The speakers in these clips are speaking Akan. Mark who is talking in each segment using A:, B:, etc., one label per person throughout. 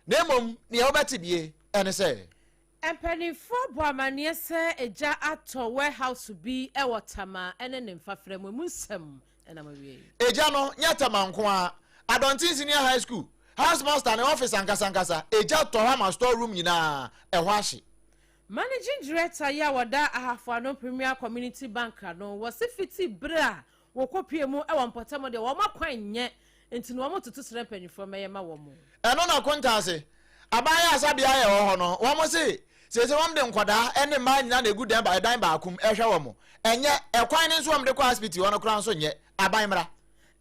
A: Na mmom nea wobɛte bie ne sɛ.
B: Mpanimfoɔ bɔ amaneɛ sɛ egya atɔ warehouse bi wɔ Tama ne ne mfafra mu. Emu nsɛm nam awiei.
A: Egya no nyɛ Tama nko ara. Adɔnten Senior High School, house master ne office ankasa ankasa, egya tɔ hɔ ama store room nyinaa, ɛhɔ ahye.
B: Managing Director yi a wɔda Ahafo Ano Premier Community Bank ano, wɔse fiti bere a Wɔkɔpue mu wɔ mpɔtam deɛ, wɔn akwan nyɛ, nti no wɔtoto srɛ mpanimfoɔ mmɛyɛ ma wɔn.
A: Ɛno na Kontaase aban ayaresabea a ɛwɔ hɔ no, wɔn se seesei wɔn de nkwadaa ne mmaa nyinaa na egu dan ɛdan baako mu ɛhwɛ wɔn. Ɛnyɛ, ɛkwan no nso wɔn de kɔ asipiti hɔ no koraa nso nyɛ. Aban mmra.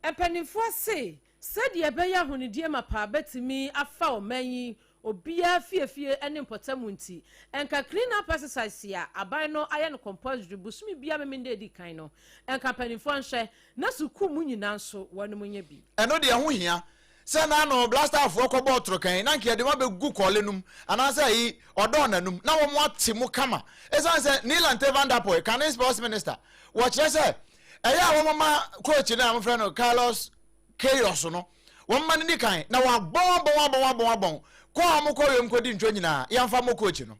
B: Mpanimfoɔ se Sɛdeɛ ɛbɛyɛ ahonidie mapa bɛtumi afa ɔman yi obiara fie fie ne mpɔtam nti, nka clean up exercise a aban no ayɛ no compulsory bosome biara Memenda a ɛdi kan no, nka mpanimfoɔ nhwɛ na sukuu mu nyinaa nso wɔnom nyɛ bi.
A: Ɛno deɛ ɛho hia sɛ n'ano blasterfoɔ kɔbɔɔ torokɛn na nka yɛde wɔn abɛgu kɔɔle no mu anaasɛ ayi ɔdɔɔ n'anum na wɔn ate mu kama. Ɛsiane sɛ Nii Lante Vanderpuye, kane sports minister, wɔkyerɛ sɛ ɛyɛ a wɔma coach no a wɔfrɛ no Carlos Chaos no, wɔmma no ni kan na wɔabɔn abɔn abɔn abɔn abɔn kɔ a wɔkɔ wiem kɔdi ntwo nyinaa, yɛmfa mmɔ coach no.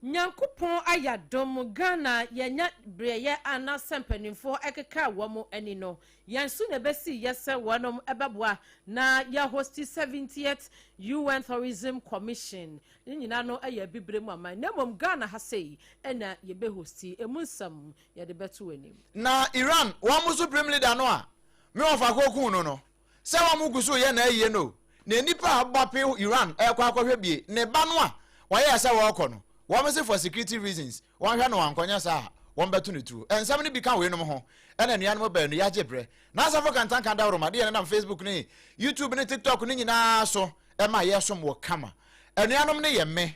B: Nyankopɔn ayɛ adom Ghana yɛanya brɛyɛ a na sɛ mpaninfoɔ ɛkeka wɔn ani no yɛn so na ɛbɛsi yɛ sɛ wɔnom ɛbɛboa na yɛ hosti 70th UN Tourism Commission ne nyinaa no ɛyɛ abibire mu aman na mmom Ghana ha sei ɛna yɛbɛ hosti ɛmu nsɛm yɛde bɛto w'anim.
A: Na Iran wɔn supreme leader no a me wɔfa kɔkuu no no, sɛ wɔn gu so reyɛ n'ayie no o, na nnipa a abɔ ape Iran rekɔ akɔhwɛ bie, ne ba no a wɔyɛɛ sɛ wɔrekɔ no, wɔn se for security reasons, wɔnhwɛ no wankɔ, nyɛ saa a, wɔbɛto no tuo. Nsɛm no bi ka weinom ho, ɛna anuanom baanu yi agye berɛ. N'asafo Kantanka Dawuroma de yɛn nenam Facebook ne YouTube ne TikTok no nyinaa so ma yɛsom wɔ kama. Anuanom no yɛ me,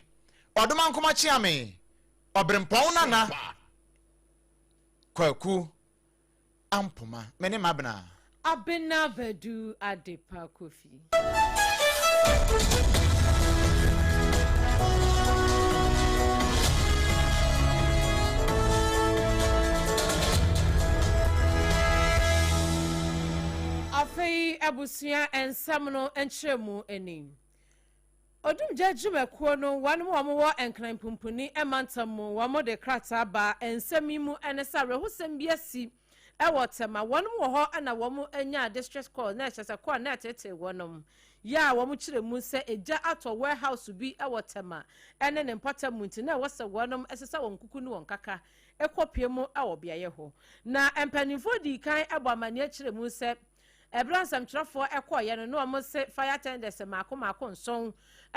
A: Ɔdomankoma Kyeame, Ɔberempɔn Nana Kwaku Ampoma, me ne Mabena.
B: Abena Badu Adepa Kofi. Afei abusua nsɛm no nkyerɛmu ni. Odumgya dwumakuo no wɔnom a wɔwɔ Nkran Pumpuni mantam mu wɔn de krataa baa nsɛm yi mu ɛne sɛ awerɛhosɛm bi asi ɛwɔ Tema wɔnom wɔ hɔ na wɔn nyaa district court na ɛhyɛ sɛ court na ɛtetee wɔnom yɛ a wɔn kyerɛ mu sɛ egya atɔ warehouse bi ɛwɔ Tema ɛne ne mpɔtam mu nti na ɛwɔ sɛ wɔnom ɛsesa wɔn kuku ne wɔn kaka ɛkɔ pie mu ɛwɔ beaeɛ hɔ na mpanimfoɔ dii kan ɛbɔ amaneɛ kyerɛ mu sɛ Ɛberɛ a nsɛmtwerɛfoɔ kɔeɛ no, na wɔn se fire tenders mmaako mmaako nson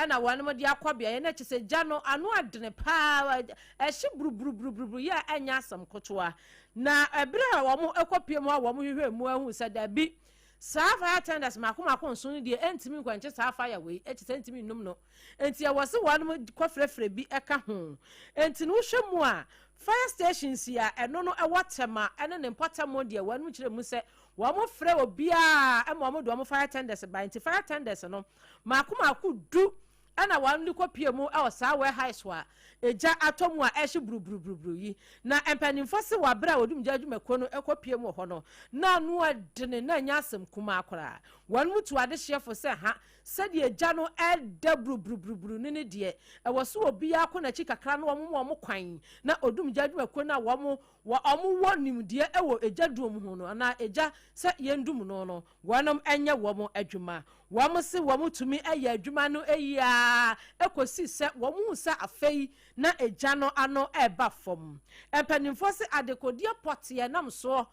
B: na wɔn de akɔ beaeɛ no, kyerɛ sɛ gya no ano adene paa, ɛhye buruburuburuburu yɛ a ɛnyɛ asɛm kotoa. Na ɛberɛ a wɔn kɔpie mu a wɔn hwehwɛ mu ahu sɛ dabi, saa fire tenders mmaako mmaako nson no deɛ ɛntumi nkwankye saa fire wei, kyerɛ sɛ ɛntumi nnum no. Enti ɛwɔ se wɔn kɔfrɛfrɛ bi ka ho. Enti no wohwɛ mu a, fire stations a ɛno no ɛwɔ Tema ne ne mpɔtam deɛ wɔn kyerɛ mu sɛ Wɔfrɛ obiara ma wɔde wɔn fire tenders bae. Nti fire tenders no, mmaako mmaako du na wɔde kɔpue mu wɔ saa warehouse a egya atɔ mu a ɛrehye buruburuburuburu yi. Na mpanimfoɔ se wɔ abere a odumgya adwumakuo no kɔpue mu wɔ hɔ no, na ano adene na ɛnyɛ asɛm kumaa koraa. Wɔn tu adehyeɛfo sɛ ha, sɛdeɛ egya no ɛreda buruburuburuburu no ne deɛ, ɛwɔ so obiara kɔ n'akyi kakra na wɔn ma wɔn kwan na odumgya adwumakuo no a wɔn Wɔ ɔmo wɔ nimdeɛ wɔ egya dum ho no anaa egya sɛ yɛndum no no, wɔnom nyɛ wɔn adwuma. Wɔn se wɔn tumi yɛ adwuma no yie ara kɔsi sɛ wɔn hu sɛ afei na egya no ano reba fam. Mpanimfoɔ se adekodeɛ pɔtee a ɛnam soɔ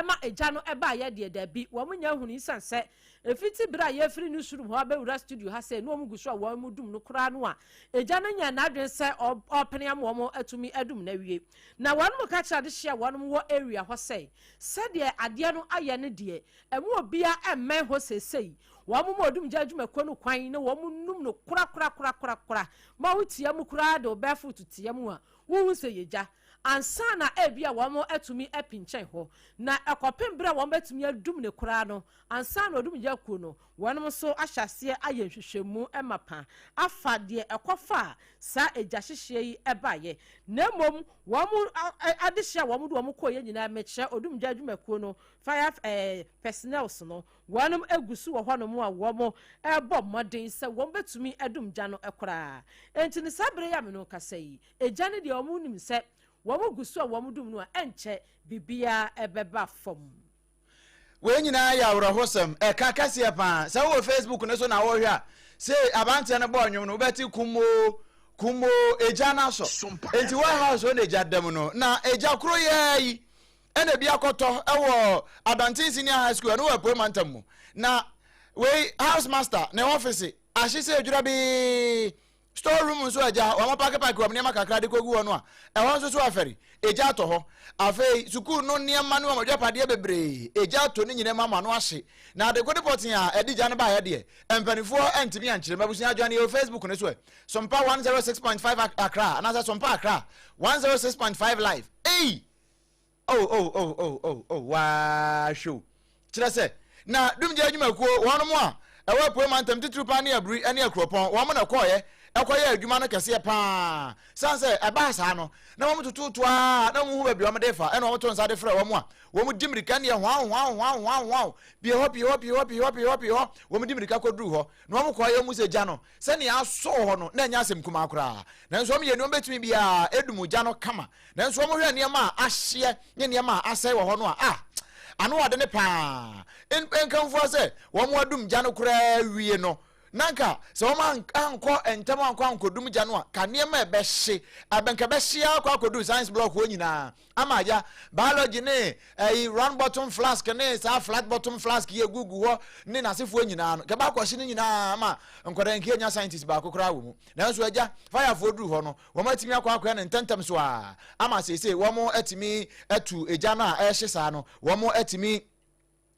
B: ma egya no baeɛ deɛ dabi, wɔn nnya nhunui esiane sɛ Ɛfiti berɛ a yɛrefiri newsroom hɔ abɛwura studio ha sei na wɔn gu so a wɔn dum no koraa no a, agya no nyaa n'adwene sɛ ɔrepene ama wɔn atumi adum no awie. Na wɔn ka kyerɛ adehyeɛ a wɔn wɔ area hɔ sɛ, sɛdeɛ adeɛ no ayɛ no deɛ, ɛmu obiara mmɛn hɔ seesei. Wɔn ma odumgya adwumakuo no kwan na wɔn num no korakorakorakorakora ma wotia mu koraa de wo barefoot tia mu a, wonhu sɛ ɛyɛ gya. ansa na ebi a wɔn atumi apinkyɛn hɔ na ɛkɔpem berɛ a wɔn bɛtumi adum ne koraa no ansa na odumgya kuo no wɔn nso ahyɛ aseɛ ayɛ nhwehwɛmu ma pa afa deɛ ɛkɔfa a saa egya hyehyeɛ yi ɛbaeɛ. Na mmom wɔn adehyɛ a wɔn de wɔn kɔɔ yɛ nyinaa, mekyerɛ odumgya adwumakuo no fire personnels no, wɔn egu so wɔ hɔnom a wɔn ɛrebɔ mmɔden sɛ wɔn bɛtumi adum gya no koraa. Nti ne saa bere yi a mene kasa yi, egya no deɛ, wɔn nim sɛ wɔn gu so a wɔn dum no a, ɛnkyɛ biribiara ɛbɛba fam.
A: Wei nyinaa yɛ awerɛhosɛm ɛka kɛseɛ paa. Sɛ wowɔ Facebook no so na wɔhwɛ a, sei aberanteɛ no bɔɔ nnwom no, wobɛte kumoo kumoo, egya no asɔ. Enti warehouse hɔ na egya da mu no, na egya koro yɛɛ yi ɛna bi akɔtɔ ɛwɔ Adanten Senior High School, ɛno wɔ Apuei Mantam mu. Na wei house master ne office ahye sɛ edwira bee. Store room nso agya, wɔn apakepake wɔn nneɛma kakra de kɔgu hɔ no a, ɛhɔ nso so afɛre, egya atɔ hɔ. Afei sukuu no nneɛma ne wɔn adwapadeɛ bebree, egya atɔ ne nyinaa mu ama ano ahye. Na adekode pɔtee a ɛde gya no baeɛ deɛ, mpanimfoɔ antumi ankyerɛ mu. Abusua adwane yɛwɔ Facebook no so ɛ, Sompa 106.5 Accra anaasɛ Sompa Accra 106.5 Live. Ei! Oh, oh, oh, oh, oh, oh, waa hwɛ o. Kyerɛ sɛ, na dumgya adwumakuo, wɔnom a ɛwɔ Apuei Mantam, titiriw paa ne Aburi ne Akuropɔn, wɔn na ɛkɔɔeɛ ɛkɔyɛɛ adwuma no kɛseɛ paa. Sane sɛ ɛbaa saa no, na wɔn tototo ara na wɔn hu baabi wɔn de fa, ɛna wɔn to nsa de frɛ wɔn a wɔn di mmirika neɛ hwaw hwaw hwaw hwaw hwaw, pie hɔ pie hɔ pie hɔ pie hɔ pie hɔ pie hɔ, wɔn di mmirika kɔduru hɔ, na wɔn kɔɔeɛ mu sɛ gya no, sɛnea asɔ hɔ no, na ɛnyɛ asɛm kumaa koraa. Nanso wɔn yɛ nea wɔbɛtumi biara ɛdum gya no kama. Nanso wɔhwɛ nneɛma a ahyeɛ ne nneɛma a asɛe wɔ hɔ no a, ah, ano ɔde ne paa. Nkamfoɔ sɛ wɔn adum gya no koraa wie no, na nka sɛ wɔn ankɔ ntɛm ankɔ ankɔdum gya no a, ka nneɛma ɛbɛhye, abɛnka ɛbɛhye ara kɔ akɔduru science block hɔ nyinaa. Ama agya, biology ne ɛyi round bottom flask ne saa flat bottom flask yɛ gugu hɔ ne n'asefoɔ nyinaa no, kɛbɛ akɔhye no nyinaa ama nkwadaa nkia nya scientist baako koraa wɔ mu. Nanso agya, firefoɔ duru hɔ no, wɔatumi akɔ akɔyɛ no ntɛmntɛm so ara ama seesei wɔatumi atu egya no a ɛrehye saa no, wɔatumi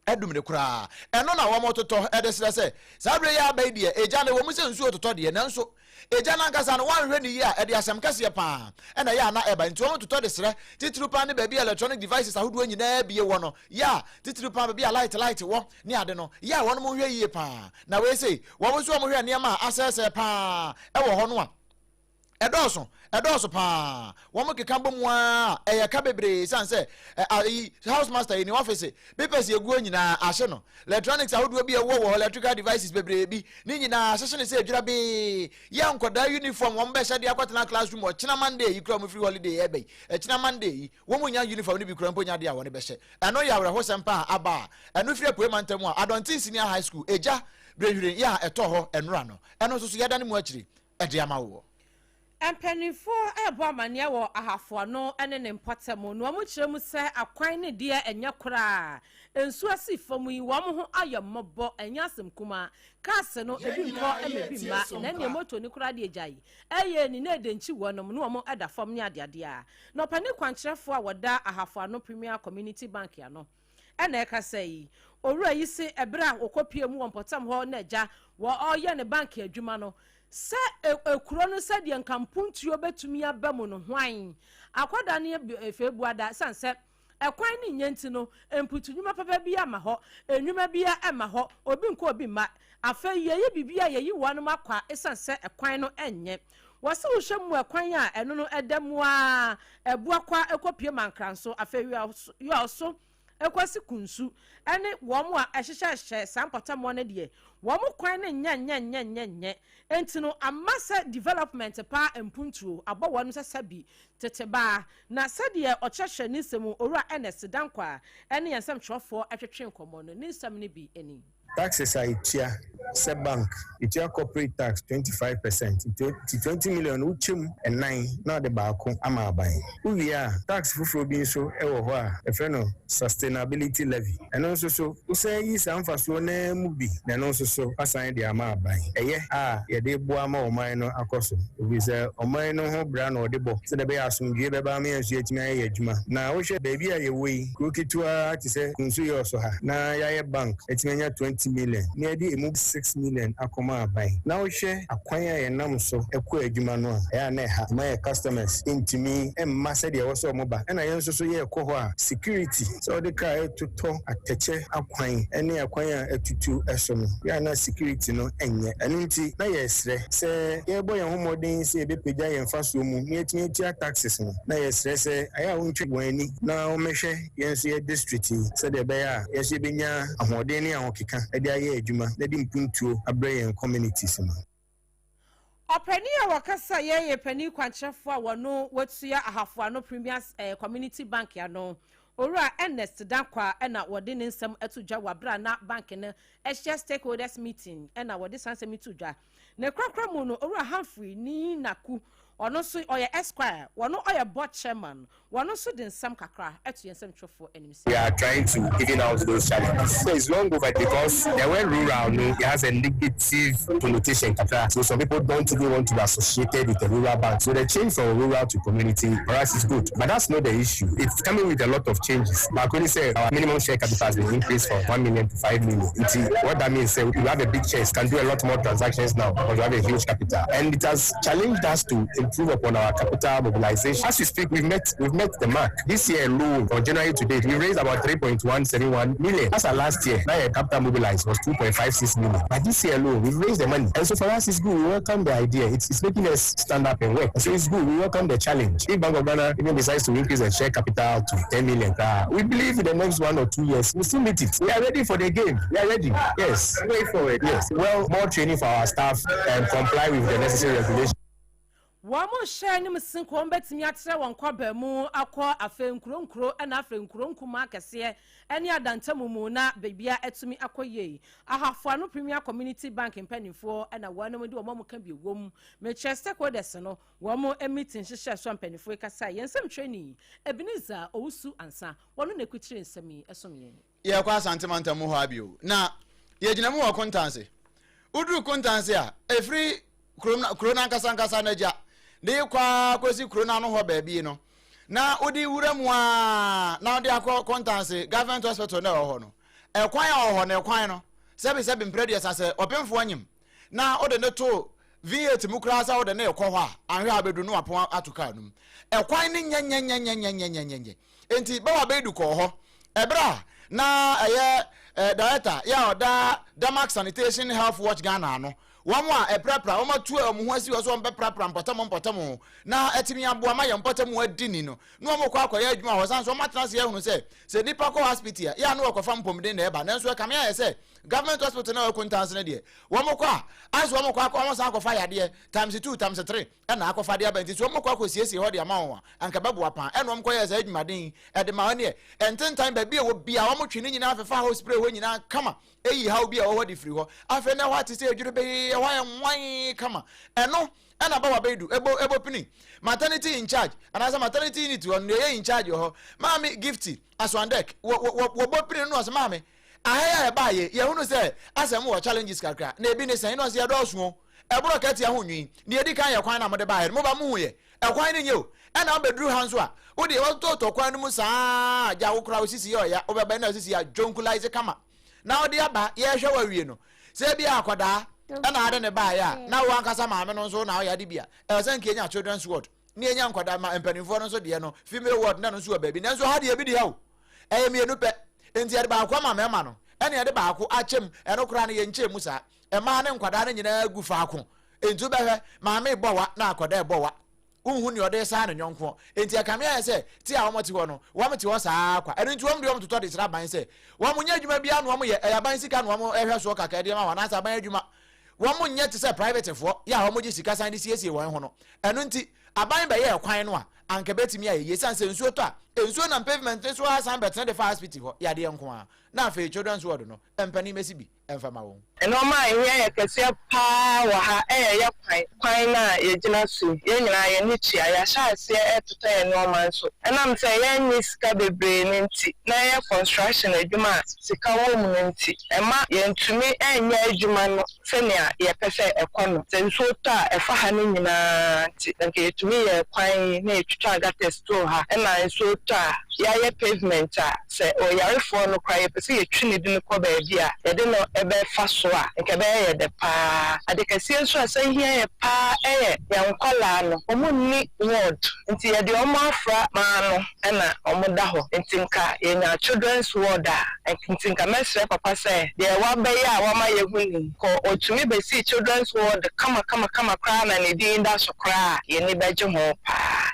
A: adum no koraa. Ɛno na wɔtotɔ de srɛ sɛ saa berɛ yi aba yi deɛ, egya no, ɛwɔ mu sɛ nsuo totɔ deɛ, nanso egya no ankasa no, wɔanhwɛ no yie a, ɛde asɛm kɛseɛ paa ɛna ɛyɛ a na ɛba. Nti wɔtotɔ de srɛ, titiriw paa ne baabi a electronic devices ahodoɔ nyinaa bie wɔ no, yɛ a titiriw paa baabi a light light wɔ ne ade no, yɛ a wɔn hwɛ yie paa. Na wei sei, wɔn nso wɔhwɛ nneɛma a asɛesɛe paa ɛwɔ hɔ no a, ɛdɔɔso, ɛdɔɔso paa. Wɔn keka bɔ mu ara, ɛyɛ ka bebree san sɛ ayi house master yi ne office papers eguo nyinaa ahye no, electronics ahodoɔ bi a ɛwɔ wɔ electrical devices bebree bi ne nyinaa ahyehye ne sɛ edwira bee. Yɛ nkɔdaa uniform wɔn bɛhyɛ de akɔtena classroom ɔkyena Monday yi kura wɔn firi holiday ɛbɛ yi, ɛkyena Monday yi wɔn nya uniform no bi kura mpo nya adeɛ a wɔn bɛhyɛ. Ɛno yɛ awerɛhosɛm paa aba a ɛno firi Apuei Mantam a Adɔnten Senior High School egya brehwiren yɛ a ɛtɔ hɔ ɛnora no. Ɛno nso so yɛda ne mu akyiri ɛde ama woɔ.
B: Mpanimfoɔ rebɔ amanneɛ wɔ Ahafoano ne ne mpɔtam na wɔn kyerɛ mu sɛ akwan ne deɛ ɛnyɛ koraa. Nsuo asi fam yi, wɔn ho ayɛ mmɔbɔ, ɛnyɛ asɛm kumaa. Cars no, ebi nkɔ ma ebi mma, na ɛnneɛ moto no koraa deɛ gyae. Ɛyɛ ni na ɛde nkyi wɔnom na wɔn da fam ne adeadeɛ a. Na ɔpanin kwankyerɛfoɔ a wɔda Ahafoano Premier Community Bank ano ɛna ɛkasa yi. Owura yi se ɛberɛ a wɔkɔpie mu wɔ mpɔtam hɔ na agya wɔ ɔreyɛ ne bank adwuma no, sɛ ekuro no sɛdeɛ nka mpuntuo bɛtumi aba mu no, hwan akɔda ne efeebuada san sɛ ɛkwan ne nyɛ nti no, mputu nnwuma papa bi ama hɔ, nnwuma bi ama hɔ, obi nkɔ obi mma. Afei yɛyi biribi a yɛyi wɔn akɔ a esan sɛ ɛkwan no nyɛ. Wɔsi wohwɛ mu ɛkwan a ɛno no ɛda mu a ɛboa kwa ɛkɔpie Mankranso, afei yɛ ɛkɔsi Kunsu ɛne wɔn a ɛhyehyɛhyɛ saa mpɔtamoɔ no deɛ, wɔn kwan no nyɛ nyɛ nyɛ nyɛ nyɛ. Nti no ama sɛ development paa mpuntuo abɔ wɔn sɛ sɛbi tete baa. Na sɛdeɛ ɔkyerɛkyerɛ ne nsɛm, Owura Ernest Dankwa ɛne yɛn nsɛmtwerɛfoɔ ɛtwetwe nkɔmmɔ no, ne nsɛm no bi ani.
C: Taxes a etua sɛ bank, etua corporate tax 25%, nti 20 million wokyɛ mu ɛnan na ɔde baako ama aban. Wowie a, tax foforɔ bi nso wɔ hɔ a yɛfrɛ no sustainability levy. Ɛno nso so wosan yi saa mfasoɔ naa mu bi na ɛno nso so asan de ama aban. Ɛyɛ a yɛde boa ma ɔman no akɔ so, ɛfiri sɛ ɔman no ho bra na ɔde bɔ sɛdeɛ ɛbɛyɛ asomdwie bɛba ama yɛn nso yɛatumi ayɛ yɛ adwuma. Na wohwɛ baabi a yɛwɔ yi, kuro ketewa te sɛ Kunsu yɛ ɔso ha na yɛayɛ bank atumi anya 20 20 million na yɛde emu 6 million akɔma aban. Na wohwɛ akwan a yɛnam so kɔ adwuma no a, ɛyɛ a na ɛha ma yɛ customers ntumi mma sɛdeɛ ɛwɔ sɛ wɔn ba. Ɛna yɛn nso so yɛrekɔ hɔ a, security sɛ wɔde kaa ɛtotɔ atɛkyɛ akwan ne akwan a atutu so no, yɛ a na security no nyɛ. Ɛno nti na yɛresrɛ sɛ yɛrebɔ yɛn ho mmɔden sɛ yɛbɛpagya yɛn mfasoɔ mu na yɛatumi atua taxes no, na yɛsrɛ sɛ ayɛ a wɔntwa wɔn ani na wɔmmɛhwɛ yɛn nso yɛ district yi sɛdeɛ ɛbɛyɛ a yɛn nso yɛbɛnya ahoɔden ne ahokeka de ayɛ adwuma na de mpuntuo abrɛ yɛn communities no.
B: Ɔpanin a wɔkasa yɛ yɛ panin kwankyerɛfoɔ a wɔno wɔtua Ahafo Ano Premier Community Bank ano, Owura Ernest Dankwah na wɔde ne nsɛm ato dwa wɔ abere a na bank no hyɛ stakeholders meeting na wɔde saa nsɛm yi to dwa. Ne korakora mu no, Owura Humphrey Ninaku, ɔno nso ɔyɛ Esquire, wɔno ɔyɛ board chairman, wɔno nso de nsɛm kakra to yɛn nsɛmtwerɛfoɔ anim sɛ.
D: We are trying to even out those challenges. So it's long overdue because the word rural no, it has a negative connotation kakra. So some people don't even want to be associated with a rural bank. So the change from rural to community for us is good. But that's not the issue. It's coming with a lot of changes. Baako ne sɛ our minimum share capital has been increased from 1 million to 5 million. Nti what that means is we have a big chest, can do a lot more transactions now because we have a huge capital. And it has challenged us to improve upon our capital mobilization. As we speak, we've met the mark. This year alone, from January to date, we raised about 3.171 million. As of last year, now your capital mobilized was 2.56 million. But this year alone, we've raised the money. And so for us, it's good. We welcome the idea. It's making us stand up and work. So it's good. We welcome the challenge. If Bank of Ghana even decides to increase the share capital to 10 million, we believe in the next 1 or 2 years, we'll still meet it. We are ready for the game. We are ready. Yes. Way forward. Yes. Well, more training for our staff and comply with the necessary regulations.
B: Wɔn mo hyɛ anim sinko wɔn bɛtumi atrɛ wɔn kɔba mu akɔ afei nkuro nkuro ɛna afei nkuro nkuma akɛseɛ ɛne adantamu mu na beebia ɛtumi akɔ yie. Ahafo Ano Premier Community Bank mpanimfoɔ ɛna wɔn de wɔn ka bi wɔm mekyerɛ stakeholders no wɔn mo meeting hyehyɛ so. Mpanimfoɔ kasa yɛn nsɛm twɛni Ebenezer Owusu Ansa wɔn na ekukyire nsɛm yi ɛsom yɛn.
A: Yɛkɔ Asante mantam mu hɔ abio na yɛgyina mu wɔ Kontanse. Woduru Kontanse a, ɛfiri kuro no ankasa ankasa n'agya de kɔ akɔsi kuro no ano hɔ baabi no na wode wura mu a na wode akɔ Kontanse Government Hospital na ɛwɔ hɔ no, ɛkwan a ɔwɔ hɔ no, ɛkwan no sɛbi sɛbi mprɛ duasa sɛ ɔpemfoɔ nyim na wode ne to V8 mu koraa sɛ wode ne ɛkɔ hɔ a, anhwɛ a bɛdu no wapɔn ato kaa no mu. Ɛkwan no nyɛnyɛnyɛnyɛnyɛnyɛnyɛ. Nti bɛwɔ abɛɛdu kɔɔ hɔ ɛberɛ a na ɛyɛ director yɛ a ɔda Damac Sanitation Health Watch Ghana ano, wɔn a ɛprapra, wɔn atu wɔn ho asi hɔ so wɔn bɛprapra mpɔtam mpɔtam na ɛtumi aboa ma yɛn mpɔtam adi ni no, na wɔn kɔ akɔyɛ adwuma hɔ san so wɔn atena ase ahunu sɛ nipa kɔ hospital a, yɛ a no wɔkɔfa mpɔmuden na ɛba. Nanso ɛkame ayɛ sɛ government hospital na ɛwɔ Kontanse no deɛ, wɔn kɔ a, asɛ wɔn kɔ akɔ wɔn san akɔfa yadeɛ times two, times three ɛna akɔfa deɛ aba. Nti so wɔn kɔ akɔ siesie hɔ de ama wɔn a, anka bɛboa paa. Ɛna wɔn kɔ yɛ sɛ adwumaden ɛde ma wɔn deɛ ɛntentan baabi a wɔ bia wɔn twe ne nyinaa fefa hɔ, spray hɔ nyinaa kama, eyi haw bi a ɛwɔ hɔ de firi hɔ. Afei na ɛhɔ ate sɛ edwiri bɛyɛ ɛhɔ ayɛ nwan kama. Ɛno ɛna bawa bɛyidu ebo ebo pini maternity in charge anaasɛ maternity unit hɔ no, ɛyɛ in charge wɔ hɔ, Maame Gifty Aswandek, wɔ wɔ wɔbɔ pini no, ɔsɛ maame ahɛ yɛ ɛbaa yɛ yɛhunu sɛ asɛm wɔ challenges kakra na ebi ne sɛn na ɔsɛ yɛdɔɔso o, ɛborɔ kɛtea ho nwi deɛ edi kan yɛ kwan na mode baayɛ no, mo ba mo hu yɛ ɛkwan no nye o. Ɛna wobɛduru ha nso a, wode wɔtotɔ kwan no mu saa gya wo koraa osisi yɛ ɔya wobɛbɛn na osisi yɛ adwonkulaize kama na wode aba. Yɛhwɛ wawie no sɛ bi akɔdaa ɛna ade ne baayɛ a, na wo ankasa maame no nso na ɔyɛ ade bi a ɛwɔ sɛ nka enya children's ward ne enya nkɔdaa ma mpanimfoɔ no nso deɛ no female ward na no nso wɔ baabi. Nanso ha deɛ bi deɛ o, ɛyɛ mmienu pɛ, nti yɛde baako ama mmarima no ɛna yɛde baako akyɛm. Ɛno koraa no yɛnkyɛn mu saa, mmaa ne nkwadaa no nyinaa gu faako. Nti wobɛhwɛ maame bɔ wa na akɔdaa bɔ wa, wohu nea ɔde saa ne nyɔnko. Nti ɛkame ayɛ sɛ te a wɔn te hɔ no, wɔn te hɔ saa kwa. Ɛno nti wɔn de wɔn totɔ de kyerɛ aban sɛ wɔn nyɛ adwuma biara na wɔn yɛ, ɛyɛ aban sika na wɔn ɛhwɛ soɔ kakra ɛde ma wɔn anaasɛ aban adwuma. Wɔn nyɛ te sɛ private foɔ yɛ a wɔn gye sika san de siesie wɔn ho no. Ɛno nti aban bɛyɛ ɛkwan no a, anka bɛtumi ayɛ yie san sɛ nsuo tɔ a, nsuo nam pavement so asan bɛtena de fa hospital hɔ yadeɛ nko ara. Na afei children's ward no, mpanin bɛsi bi ɛmfa ma wɔn.
E: Nneɛma a ɛhia yɛ kɛseɛ paa wɔ ha ɛyɛ yɛ kwan kwan no a yɛgyina so yi. Yɛn nyinaa yɛn ani tua, yɛahyɛ aseɛ ɛtotɔ yɛn nneɛma nso ɛnam sɛ yɛnnye sika bebree no nti na yɛyɛ construction adwuma a sika wɔ mu no nti, ɛma yɛntumi ɛnyɛ adwuma no sɛnea yɛpɛ sɛ ɛkɔ no. Sɛ nsuo tɔ a, ɛfa ha no nyinaa nti nka yɛtumi yɛ kwan yi na yɛtwitwa gutters too ha, ɛna nsuo tɔ a, yɛayɛ pavement a sɛ ɔyarefoɔ no koraa yɛpɛ sɛ yɛtwi ne de no kɔ baabi a yɛde no. bɛfa so a, nka ɛbɛyɛ yɛ dɛ paa. Ade kɛseɛ nso a ɛsan hia yɛ paa yɛ yɛn nkwadaa no, wɔn nni ward nti yɛde wɔn afra maa no na wɔda hɔ nti nka yɛnya children's ward a, nti nka mɛsrɛ papa sɛ deɛ wabɛyɛ a wama yɛhu ni, kɔ ɔtumi bɛsii children's ward kama kama kama koraa na ne din da so koraa a, yɛn ani bɛgye ho paa.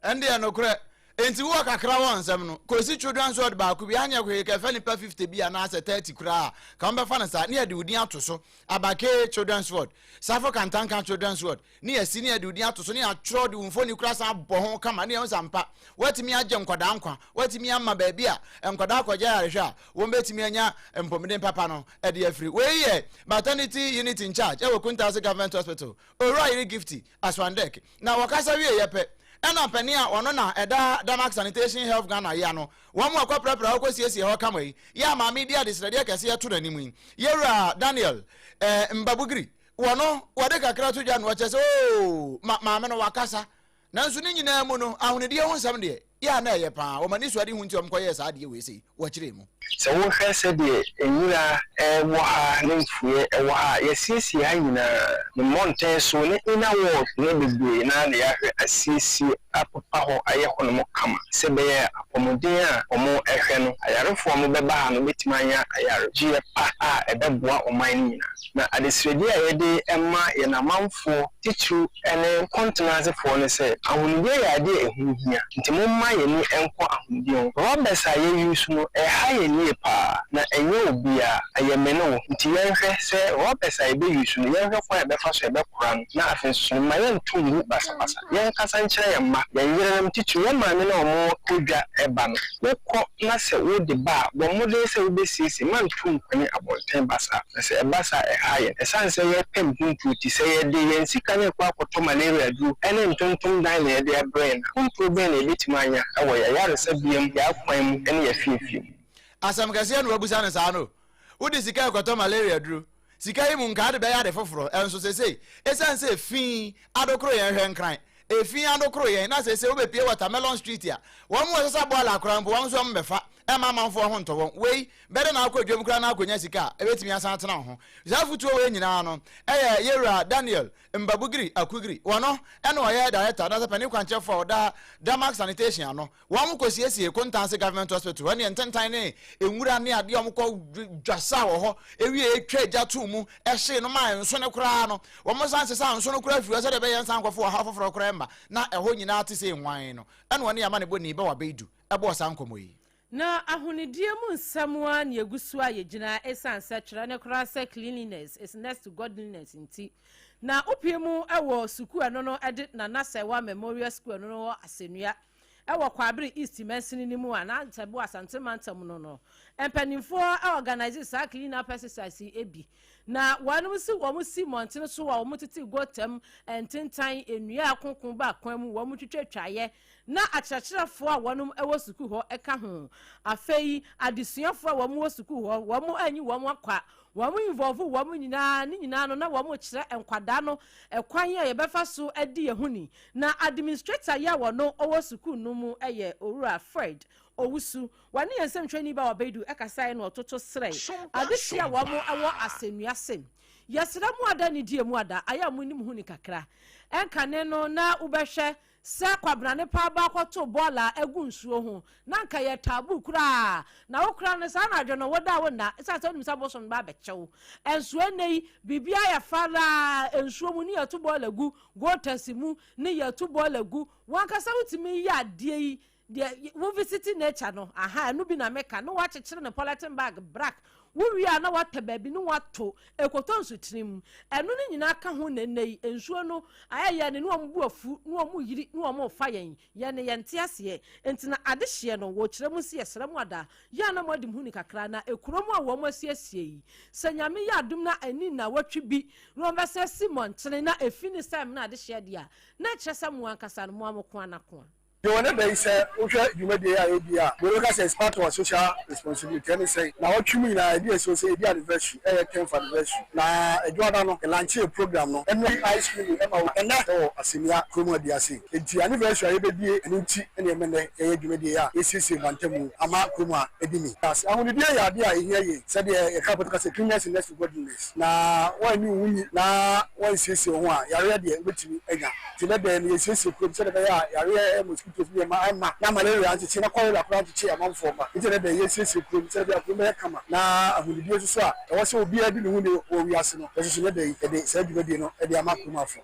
A: Ɛndeɛ nokorɛ, enti wowɔ kakra wɔ nsɛm no, kɔsi children's ward baako bi, anyɛ hwee kɛfɛ nipa 50 bi anaasɛ 30 koraa a, ka wɔbɛfa no saa, ne yɛde wo din ato so, Abakee children's ward, Safo Kantanka children's ward, ne yɛasi ne yɛde wo din ato so, ne yɛatwerɛ de wo mfoni koraa san abɔ ho kama, ne yɛhu sɛ ampa, woatumi agye nkwadaa nkwa, woatumi ama baabi a nkwadaa kɔgye ayarehwɛ a wɔbɛtumi anya mpɔmuden papa no de afiri. Wei yɛ maternity unit in charge ɛwɔ Kuntase Government Hospital, Owura Yere Gifty Aswandek. Na wɔkasa wieeɛ pɛ, ɛna panin a ɔno na ɛda Damak Sanitation Health Ghana yi ano, wɔn a wɔkɔprapra hɔ kɔsiesie hɔ kama yi, yɛ a maame di adesrɛdeɛ kɛseɛ to n'anim yi, Yɛwura Daniel eh, Mbabugiri, wɔ no, wɔde kakra to dwa no, ɔkyɛ sɛ, oo, ma maame no wakasa. Nanso ne nyinaa mu no, ahonidie ho nsɛm deɛ, yɛ a na ɛyɛ paa. Wɔn anisoadehu nti a wɔkɔyɛɛ saa adeɛ wei sei, wɔkyerɛɛ mu.
D: Sɛ wohwɛ sɛdeɛ nwura wɔ ha ne mfuiɛ wɔ ha a, yɛasiesie ha nyinaa, ne mmɔnten so ne inner walls no bebree no ara na yɛahwɛ asiesie apopa hɔ ayɛ hɔnom kama sɛ ɛbɛyɛ a apɔmuden a wɔhwɛ no, ayarefoɔ a wɔbɛba ha no bɛtumi anya ayaregyeɛ pa a ɛbɛboa ɔman no nyinaa. Na adesrɛdeɛ a yɛde ma yɛn amanfoɔ titiriw ne kɔntenasefoɔ ne sɛ, ahonidie yɛ adeɛ a ɛho hia, nti momma yɛn ani nkɔ ahonidie ho. Rubbers a yɛ use no, ɛha yɛn yie paa, na ɛnyɛ obiara, ɛyɛ me ne wo, nti yɛnhwɛ sɛ rubbers a yɛbɛ use no, yɛnhwɛ kwan a yɛbɛfa so yɛbɛkora no, na afei nso no, mma yɛnto ngu basabasa. Yɛnkasa nkyerɛ yɛn mma, yɛn yerenom, titiriw yɛn maame no a wɔkɔ dwa ba no. Wokɔ na sɛ wode ba a, bɔ mmɔden sɛ wobɛsiesie, mma nto nkwani abɔnten basaa. Na sɛ ɛba saa a, ɛha yɛn. Ɛsiane sɛ yɛpɛ mpuntuo nti, sɛ yɛde yɛn sika no rekɔ akɔtɔ malaria aduro ne ntontom dan na yɛde abrɛ yɛn a, mpuntuo bɛn na yɛbɛtumi anya wɔ yɛn ayaresabea mu, yɛn akwan mu ne yɛn afiefie mu?
A: Asɛm kɛseɛ na wabisa no saa no. Wode sika rekɔtɔ malaria aduro. Sika yi mu nka wode bɛyɛ ade foforɔ. Ɛnso seesei, ɛsiane sɛ efi adokoro yɛn, hwɛ nkran, efi adokoro yɛn, na seesei wobɛpue Watermelon Street a, wɔn a wɔsesa bɔɔla koraa mpo, wɔn nso wɔmmɛfa mma amanfoɔ ho ntɔ wɔn. Wei, bɛdɛn na akɔ dwam koraa na akɔnya sika a ɛbɛtumi asan atena wo ho? Saa afotuo wei nyinaa no, ɛyɛ Yɛwura Daniel Mbabugiri Akugiri, wɔno ɛna ɔyɛ Director anaasɛ panin kwankyerɛfoɔ a ɔda Damak Sanitation ano. Wɔn kɔ siesie Kontanse Government Hospital ɛne ntentan ne nwura ne adeɛ a wɔn kɔ dwasa wɔ hɔ, ewie etwa gya too mu, ɛhyee no maa nso no koraa no, wɔn san sesa nso no koraa firi hɔ sɛdeɛ ɛbɛyɛ nsan nkɔfo ɔhaw foforɔ koraa mma, na ɛhɔ nyinaa te sɛ nwan no, ɛna ɔne amanebɔni Bɛwa Beidu ɛbɔɔ saa nkɔmmɔ yi.
B: Na ahonidie mu nsɛm a na egu so a yɛgyina, ɛsiane sɛ twerɛ ne koraa sɛ cleanliness is next to godliness nti, na wopie mu wɔ sukuu ɛno no de Nana Sɛwa Memorial School ɛno no wɔ Asɛnnua ɛwɔ Kwabere East mansini no mu a na Ntɛbo Asante mantam no, mpanimfoɔ organise saa clean up exercise yi bi, na wɔn si wɔn si mmɔntene so a wɔn tete gotam, ntentan, nnua akoko ba kwan mu, wɔn twitwatwaeɛ, na akyerɛkyerɛfoɔ a wɔn wɔ sukuu hɔ ka ho. Afei adesuafoɔ a wɔn wɔ sukuu hɔ, wɔn anyi wɔn akwa, wɔn involve wɔn nyinaa. Ne nyinaa no, na wɔn kyerɛ nkwadaa no ɛkwan a yɛbɛfa so adi yɛn ho ni. Na administrator yi a wɔn wɔ sukuu no mu yɛ Owura Fred Owusu. Wɔne yɛn nsɛmtwerɛni ba Wabɛdu ɛkasaeɛ na ɔtoto srɛ adesua a wɔn wɔ asɛnnua se yɛsrɛ mu ada ne die mu ada ayɛ a mo nim ho ni kakra. Ɛnkane no na wobɛhwɛ sɛ kwabrane paa baakɔto bɔɔla agu nsuo ho na nka yɛ taboo koraa, na wo koraa no saa anadwo no woda wo nna, ɛsiane sɛ wonim sɛ bosom no ba abɛkyɛw. Ɛnso ɛnnɛ yi biribiara yɛ faraa, nsuo mu ne yɛto bɔɔla gu, gutters mu ne yɛto bɔɔla gu. Wankasa wotumi yɛ adeɛ yi deɛ, wo visit nature no aha, ɛno bi na meka ne woakyekyere ne polythene bag black, wowie a na woatɛ baabi ne woato ekotɔ nsutene mu. Ɛno no nyinaa ka ho na ɛnnɛ yi nsuo no ayɛ yɛ ne wɔn bu afu ne wɔn yiri ne wɔn fa yɛn yɛn ne yɛn te aseɛ. Nti na adehyeɛ no wɔkyerɛ mu si yɛsrɛ mu ada yɛ a na mo adi mu ho ni kakra. Na ekuro mu a wɔn asiesie yi, sɛ Nyame yɛ adum na ani na wɔtwe bi na wɔn bɛsɛ si mmɔntene na efi ne sɛm na adehyeɛ deɛ a, na ɛkyerɛ sɛ mo ankasa no mo amoko anakoa.
F: Deɛ wɔn da yi, sɛ wohwɛ dwumadie a yɛdi a, wɔbɛka sɛ it's part of our social responsibility. Ɛne sɛ na wɔtwe mu nyinaa yɛde ɛsɛ sɛ yɛdi anniversary, ɛyɛ 10th anniversary, na adwada no yɛlaunch yɛ program no ɛne ice cream ɛma wo ɛnɛ ɛwɔ Asɛnnua kurom adi ase. Nti anniversary a yɛbɛdie ɛno nti ɛne ɛmɛ nɛ yɛyɛ dwumadie a yɛsiesie mantamu ama kurom a ɛdi ni ahonidie. Yɛ adeɛ a ɛhia yie, sɛdeɛ yɛka pɔtɔ sɛ cleanliness is next to godliness, na wɔanni wo ho ni na wɔnsiesie wo ho a, yareɛ deɛ wobɛtumi anya. Nti ne dɛn no yɛsiesie kurom sɛdeɛ ɛbɛyɛ a yareɛ, mosquitoes ne ɛma ɛma na malaria nkyekye na cholera koraa nkyekye amanfoɔ ma. Nti ne dɛn yɛsiesie kurom sɛdeɛ ɛbɛyɛ a kurom bɛyɛ kama na ahonidie nso so a ɛwɔ sɛ obiara di ne ho ni wɔ wiase no, ɛso so ne dɛn yɛde saa dwumadie no de ama kurom afo.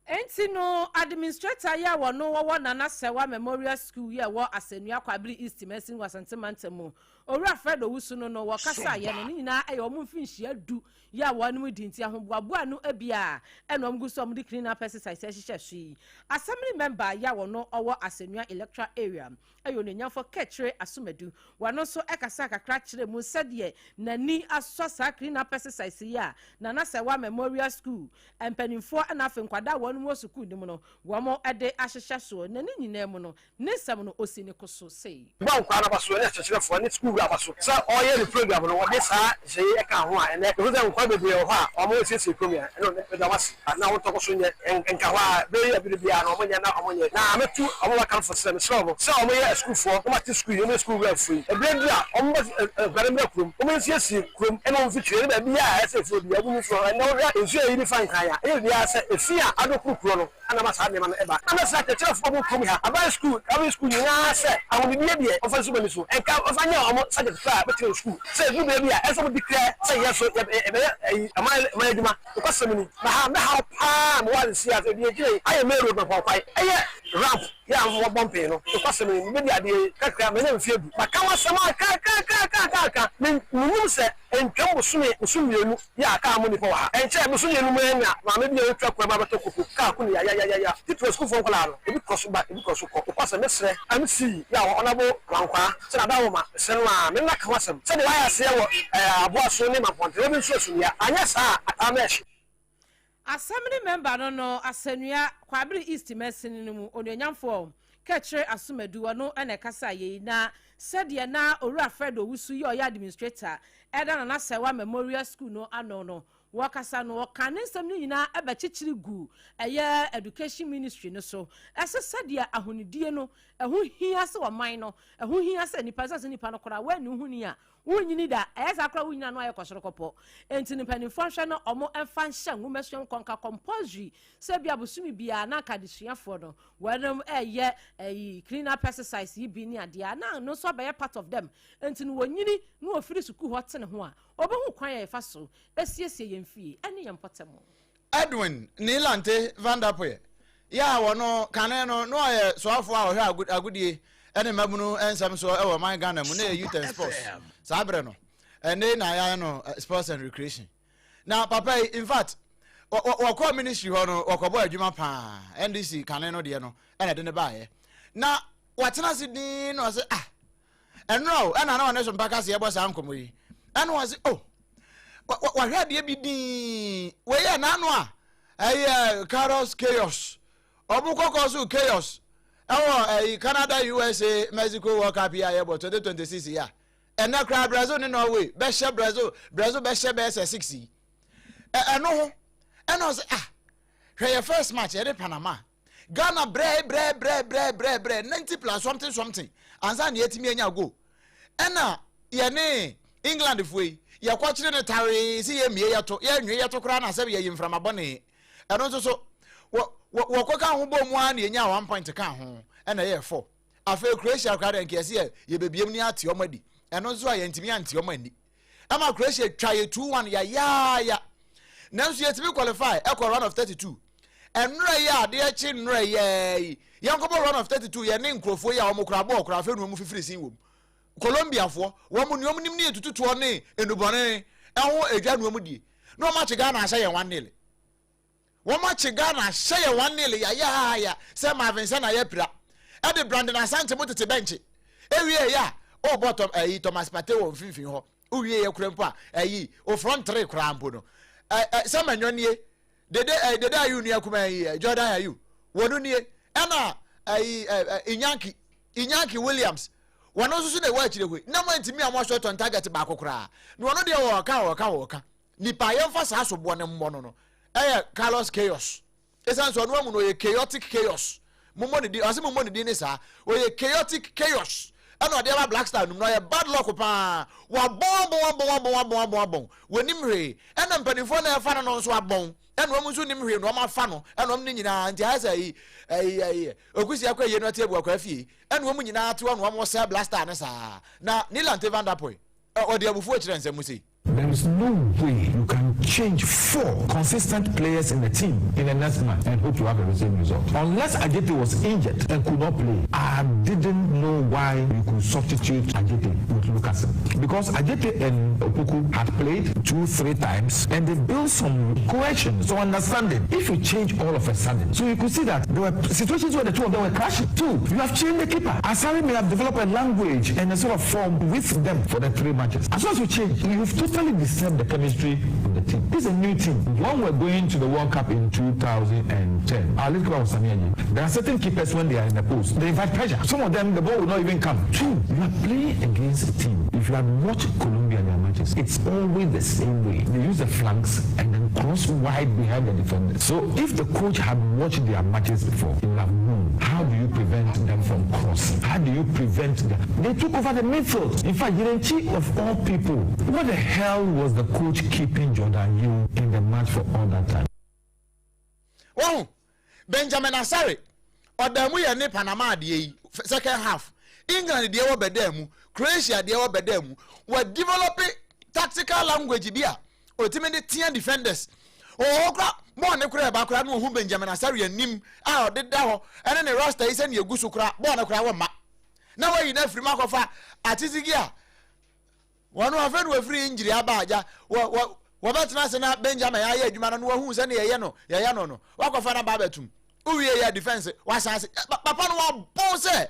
B: Enti no, administrator yi a wɔno wɔwɔ Nana Sɛwa Memorial School yi a ɛwɔ Asɛnnua Kwabere East Mansin wɔ Asante Mantam mu, Owura Fred Owusu no, wɔkasa yɛ no ne nyinaa ɛyɛ wɔn mfinhyia 10 yi a wɔn di, nti ahoboaboa no bi a ɛna wɔn gu so a wɔde cleaner pesticides ɛhyehyɛ so yi. Assembly member yi a wɔno ɔwɔ Asɛnnua electoral area ɛyɛ Onuonyamfo Kɛkyerɛ Asomadu. Wɔno nso ɛkasa kakra kyerɛ mu sɛdeɛ n'ani asɔ saa cleaner pesticides yi a Nana Sɛwa Memorial School mpanimfoɔ ɛna afei nkwadaa a wɔn wɔ sukuu no mu no wɔn de ahyehyɛ soɔ. Na ne nyinaa mu no, ne nsɛm no osi ne ko so sei.
G: Bɔ nkwadaa no aba so ne akyerɛkyerɛfoɔ ne sukuu wura aba so sɛ ɔreyɛ ne program no, wɔde saa nhyehyɛeɛ yi ka ho a, ɛnnɛ mehu sɛ nkwadaa bebree wɔ hɔ a wɔresiesie kurom yi a, ɛno meda wɔn ase. Na wɔn ntɔkɔ so nyɛ nka hɔ a bere yi a bere biara no wɔnyɛ na wɔnyɛ. Na mɛtu wɔn a wɔaka no fo sɛ mesrɛ wɔn sɛ wɔyɛ asukuufoɔ, wɔate sukuu yi, wɔyɛ sukuu wura fo yi. Ɛberɛ du a wɔba nkwadaa no mmra kurom, wɔnsiesie kurom ne wɔn mfikyire ne baabi a ɛsɛ sɛ efie biara wɔnyi mfiri hɔ. Ɛnnɛ wohwɛ nsuo a ɛyiri fa Nkran a, ɛyɛ biribiara sɛ efi a adokoro kuro no na ama saa nneɛma no ba. Na mɛsrɛ akyerɛkyerɛfoɔ wɔ kurom ha, aban sukuu, private sukuu nyinaa sɛ ahonidie deɛ wɔmfa nsi wɔn ani so, nka wɔmfa nyɛ wɔn subject koraa a wɔbɛkyerɛ wɔ sukuu. Sɛ ɛduru berɛ bi a, ɛsɛ sɛ wɔdi clear sɛ yɛn nso yɛbɛyɛ ayi ɔman ɔman adwuma. Nokwasɛm ni, na ha mɛhaw paa mewɔ adesua a ebi agyina yi ayɛ main road Mampɔn kwan ɛyɛ ramp yɛ a wɔbɔ mpee no. Nokwasɛm ni, mebedi adeɛ yi kakra manya mfeɛ 10. Maka ho asɛm akaakaakaakaaka, mennim sɛ ɛntwam bosome bosome 2 yɛ a kaa mu nnipa wɔ ha. Ɛnkyɛɛ bosome 2 mu anya maame bi a ɔretwa kwan mu abɛtɔ koko, kaa ko no yayayaya. Titiriw asukuufoɔ nkwadaa no, ebi kɔ so ba, ebi kɔ so kɔ. Nokwasɛm, mesrɛ MC yɛ a Honourable Amankwaa sɛ n'adawoma, mesrɛ no ara, me nna ka ho asɛm sɛdeɛ wayɛ aseɛ wɔ Aboaso ne Mampɔnten, obi nso Asunnua, anyɛ saa a ataa mɛhye.
B: Assembly member no, Asɛnnua Kwabere East mansini no mu onuonyamfoɔ Kɛkyerɛ Asomadu, ɔno ɛna ɛkasa yei. Na sɛdeɛ na Owura Fred Owusu yi a ɔyɛ administrator ɛda Nana Sɛwa Memorial School no ano no wɔkasa no, wɔka ne nsɛm no nyinaa ɛbɛkyekyere gu ɛyɛ Education Ministry no so, ɛsɛ sɛdeɛ ahonidie no ɛho hia sɛ ɔman no, ɛho hia sɛ nipa sɛ nipa no koraa wɔani ho ni a wonyini da, ɛyɛ saa koraa wonyina no ayɛ kɔsoro kɔpɔ. Nti no mpanimfoɔ nhwɛ no ɔmo ɛmfa nhyɛ nwomasua nkɔnka compulsory sɛ bi abosome biara na anka adesuafoɔ no wɔnom ɛyɛ ɛyi cleaner pesticides yi bi ne adeɛ na no nso abɛyɛ part of them. Nti no wɔnyini na wɔfiri sukuu hɔ te ne ho a, ɔbɛhu kwan a yɛfa so esiesie yɛn fie ɛne yɛn mpɔtam.
A: Edwin Nii Lante Vanderpuye yɛ a wɔno kane no na ɔyɛ soafoɔ a ɔhwɛ agodie ne mmabunu nsɛm soɔ wɔ ɔman Ghana mu, na yɛ Youth and Sports saa berɛ no, ɛne na yɛayɛ no Sports and Recreation. Na papa yi, in fact, wɔkɔɔ ministry hɔ no, wɔkɔbɔ adwuma paa. NDC kane no deɛ no ɛna de ne baeɛ na watena ase din na ɔsɛ ah, ɛnora o, ɛna na ɔne so mpaka se yɛbɔ saa nkɔmmɔ yi, ɛna ɔsɛ oh, wahwɛ adeɛ bi din wei yɛ n'ano a ɛyɛ Carlos chaos, ɔmo kɔkɔ so chaos ɛwɔ ɛyi Canada, USA, Mexico World Cup yi a yɛbɔ 2026 yi a ɛnɛ koraa Brazil ne Norway bɛhyɛ Brazil bɛhyɛ bɛyɛ sɛ 6 yi ɛno ho. Ɛna ɔsɛ ah, hwɛ yɛ first match yɛde Panama, Ghana brɛ brɛ brɛ brɛ brɛ brɛ 90 plus something something ansa na yɛtumi anya goal. Ɛna yɛne England foɔ yi yɛkɔkyere ne tawee sɛ yɛmmie yɛto yɛnwe yɛto koraa na sɛ yɛyi mframa bɔne. Ɛno nso so wɔkɔ ka ho bɔ mu ara na yɛnya 1 point ka ho, ɛna ɛyɛ 4. Afei Croatia koraa deɛ, nka yɛsɛ yɛ yɛbɛbiem ne ate ɔmo adi. Ɛno nso a yɛntumi ante ɔmo ani ɛma Croatia twa yɛ 2-1 yayaaya, nanso yɛtumi qualify ɛkɔ round of 32. Ɛnora yi a adeɛ kye nnora yi yɛnkɔbɔ round of 32, yɛne nkurɔfoɔ yi a wɔn kora bɔɔl kora afei na wɔn fifiri sin wɔm, Colombiafoɔ. Wɔn nea wɔn nim ne yɛ tututoɔ ne nnubɔne ɛho edwa nea wɔn die na wɔn akye Ghana ahyɛ yɛn 1-0. Wɔn akye Ghana ahyɛ yɛn 1-0 yayaaya sɛ Marvin sɛ na yɛ pira ɛde Brandon Asante mo tete bɛnkye ewie yɛ a ɔbɔ tɔm ɛyi Thomas Partey wɔ mfimfini hɔ. Wowie yɛ kura mpo a ɛyi o front three koraa mpo no ɛ ɛ sɛ manyɔ nie Dede, ɛ Dede Ayew nua kumaa yi, ɛ Jordan Ayew, wɔn nie, ɛna ɛyi ɛ Inyanki Inyanki Williams wɔn nso so na ɛwɔ akyire hɔ yi na mo ntumi a mo shot on target baako koraa na wɔn deɛ wɔɔka wɔɔka wɔɔka nipa yɛmfa saa soboɔ no mmɔ no no ɛyɛ Carlos Chaos. Ɛsiane sɛ ɔno amu no ɔyɛ chaotic chaos. Mommɔ ne din, ɔse mommɔ ne din ne saa. Ɔyɛ chaotic chaos. Ɛna ɔde aba Black Star no mu no ɔyɛ bad luck paa. Wabɔn abɔn abɔn abɔn abɔn abɔn abɔn. Wɔnim hwee. Ɛna mpanimfoɔ na ɛfa no no nso abɔn. Ɛna wɔn nso nim hwee na wɔn afa no. Ɛna wɔn ne nyinaa nti ayɛ sɛ ayi ayi ayi okusi akɔ ayie no ɔte abu akɔ afie. Ɛna wɔn nyinaa te hɔ na wɔn sɛ Black Star no saa. Na Nii Lante Vanderpuye ɔde abufuo kyerɛ nsɛm mu sei.
H: There is no way you can change four consistent players in the team in the next match and hope to have the same result. Unless Ajete was injured and could not play, I didn't know why you could substitute Ajete with Lucasen. Because Ajete and Opoku had played two, three times and they built some cohesion, some understanding. If you change all of a sudden, so you could see that there were situations where the two of them were crashing. Two, you have changed the keeper. Asari may have developed a language and a sort of form with them for the three matches. As soon as you change, you've totally disturbed the chemistry of the team. This is a new team. When we're going to the World Cup in 2010, our lead keeper was Sammy Adjei. There are certain keepers when they are in the post, they invite pressure. Some of them, the ball will not even come. Two, you are playing against a team. If you had watched Colombia in their matches, it's always the same way. They use the flanks and then cross wide behind the defenders. So if the coach had watched their matches before, he would have known how do you prevent them from crossing? How do you prevent them? They took over the midfield. In fact, Yirenkyi of all people, what the hell was the coach keeping Jordan Yu in the match for all that time?
A: Wahu? Benjamin Asare, ɔdaa mu yɛ ne Panama adeɛ yi, second half. England deɛ wɔ bɛdaa mu, Croatia deɛ wɔ bɛdaa mu. Wɔ develop tactical language bi a otimi de tea defenders. Ɔwɔ hɔ kora, bɔɔl ne kora ɛba kora no ohun Benjamin Asare anim a ɔde da hɔ ɛne ne roster yi sɛ ne egu so kora bɔɔl ne kora wɔ ma. Na wayi na afiri mu akɔfa Atizigi a wɔn afei na wafiri injury aba agya wɔ wɔ wɔbɛtena ase na Benjamin ayɛ adwuma no na wahu sɛ ne yɛyɛ no yɛyɛ no no wakɔfa no aba abɛtum wowie yɛ defense wasan ase papa no wabɔn sɛ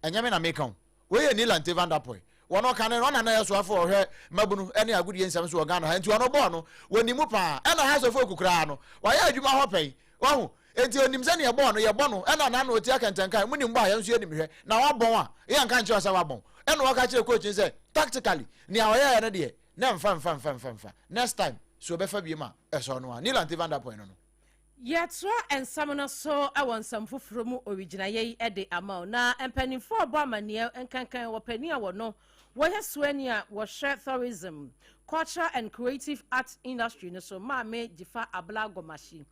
A: ɛnyɛ me na meka o. Wei yɛ Nii Lante Vanderpuye wɔn ɔka no ɔna na yɛ soafo ɔhwɛ mmabunu ne agodie nsɛm so wɔ Ghana ha nti ɔno bɔɔ no wɔnim mu paa ɛna House of Oak koraa no wayɛ adwuma hɔ pɛn wahu nti onim sɛ neɛ bɔɔ no yɛbɔ no ɛna n'ano ɔti akɛntɛnkan mu nim bɔ a yɛn nso yɛnim hwɛ na wabɔn a yɛnka nkyerɛ sɛ wabɔn ɛna wɔka kyerɛ coach sɛ tactically nea ɔyɛɛ no deɛ na mfa mfa mfa mfa mfa next time so ɔbɛfa biem a ɛsɔ no a Nii Lante Vanderpuye no no.
B: Yɛtoa nsɛm no so wɔ nsɛm foforɔ mu owigyinaeɛ yi de ama wo. Na mpanimfoɔ a wɔbɔ amanneɛ nkankan wɔ panin a wɔno wɔyɛ soani a wɔhwɛ Tourism, Cultural and Creative Arts Industry no so, Maame Dzifa Abla Gomashie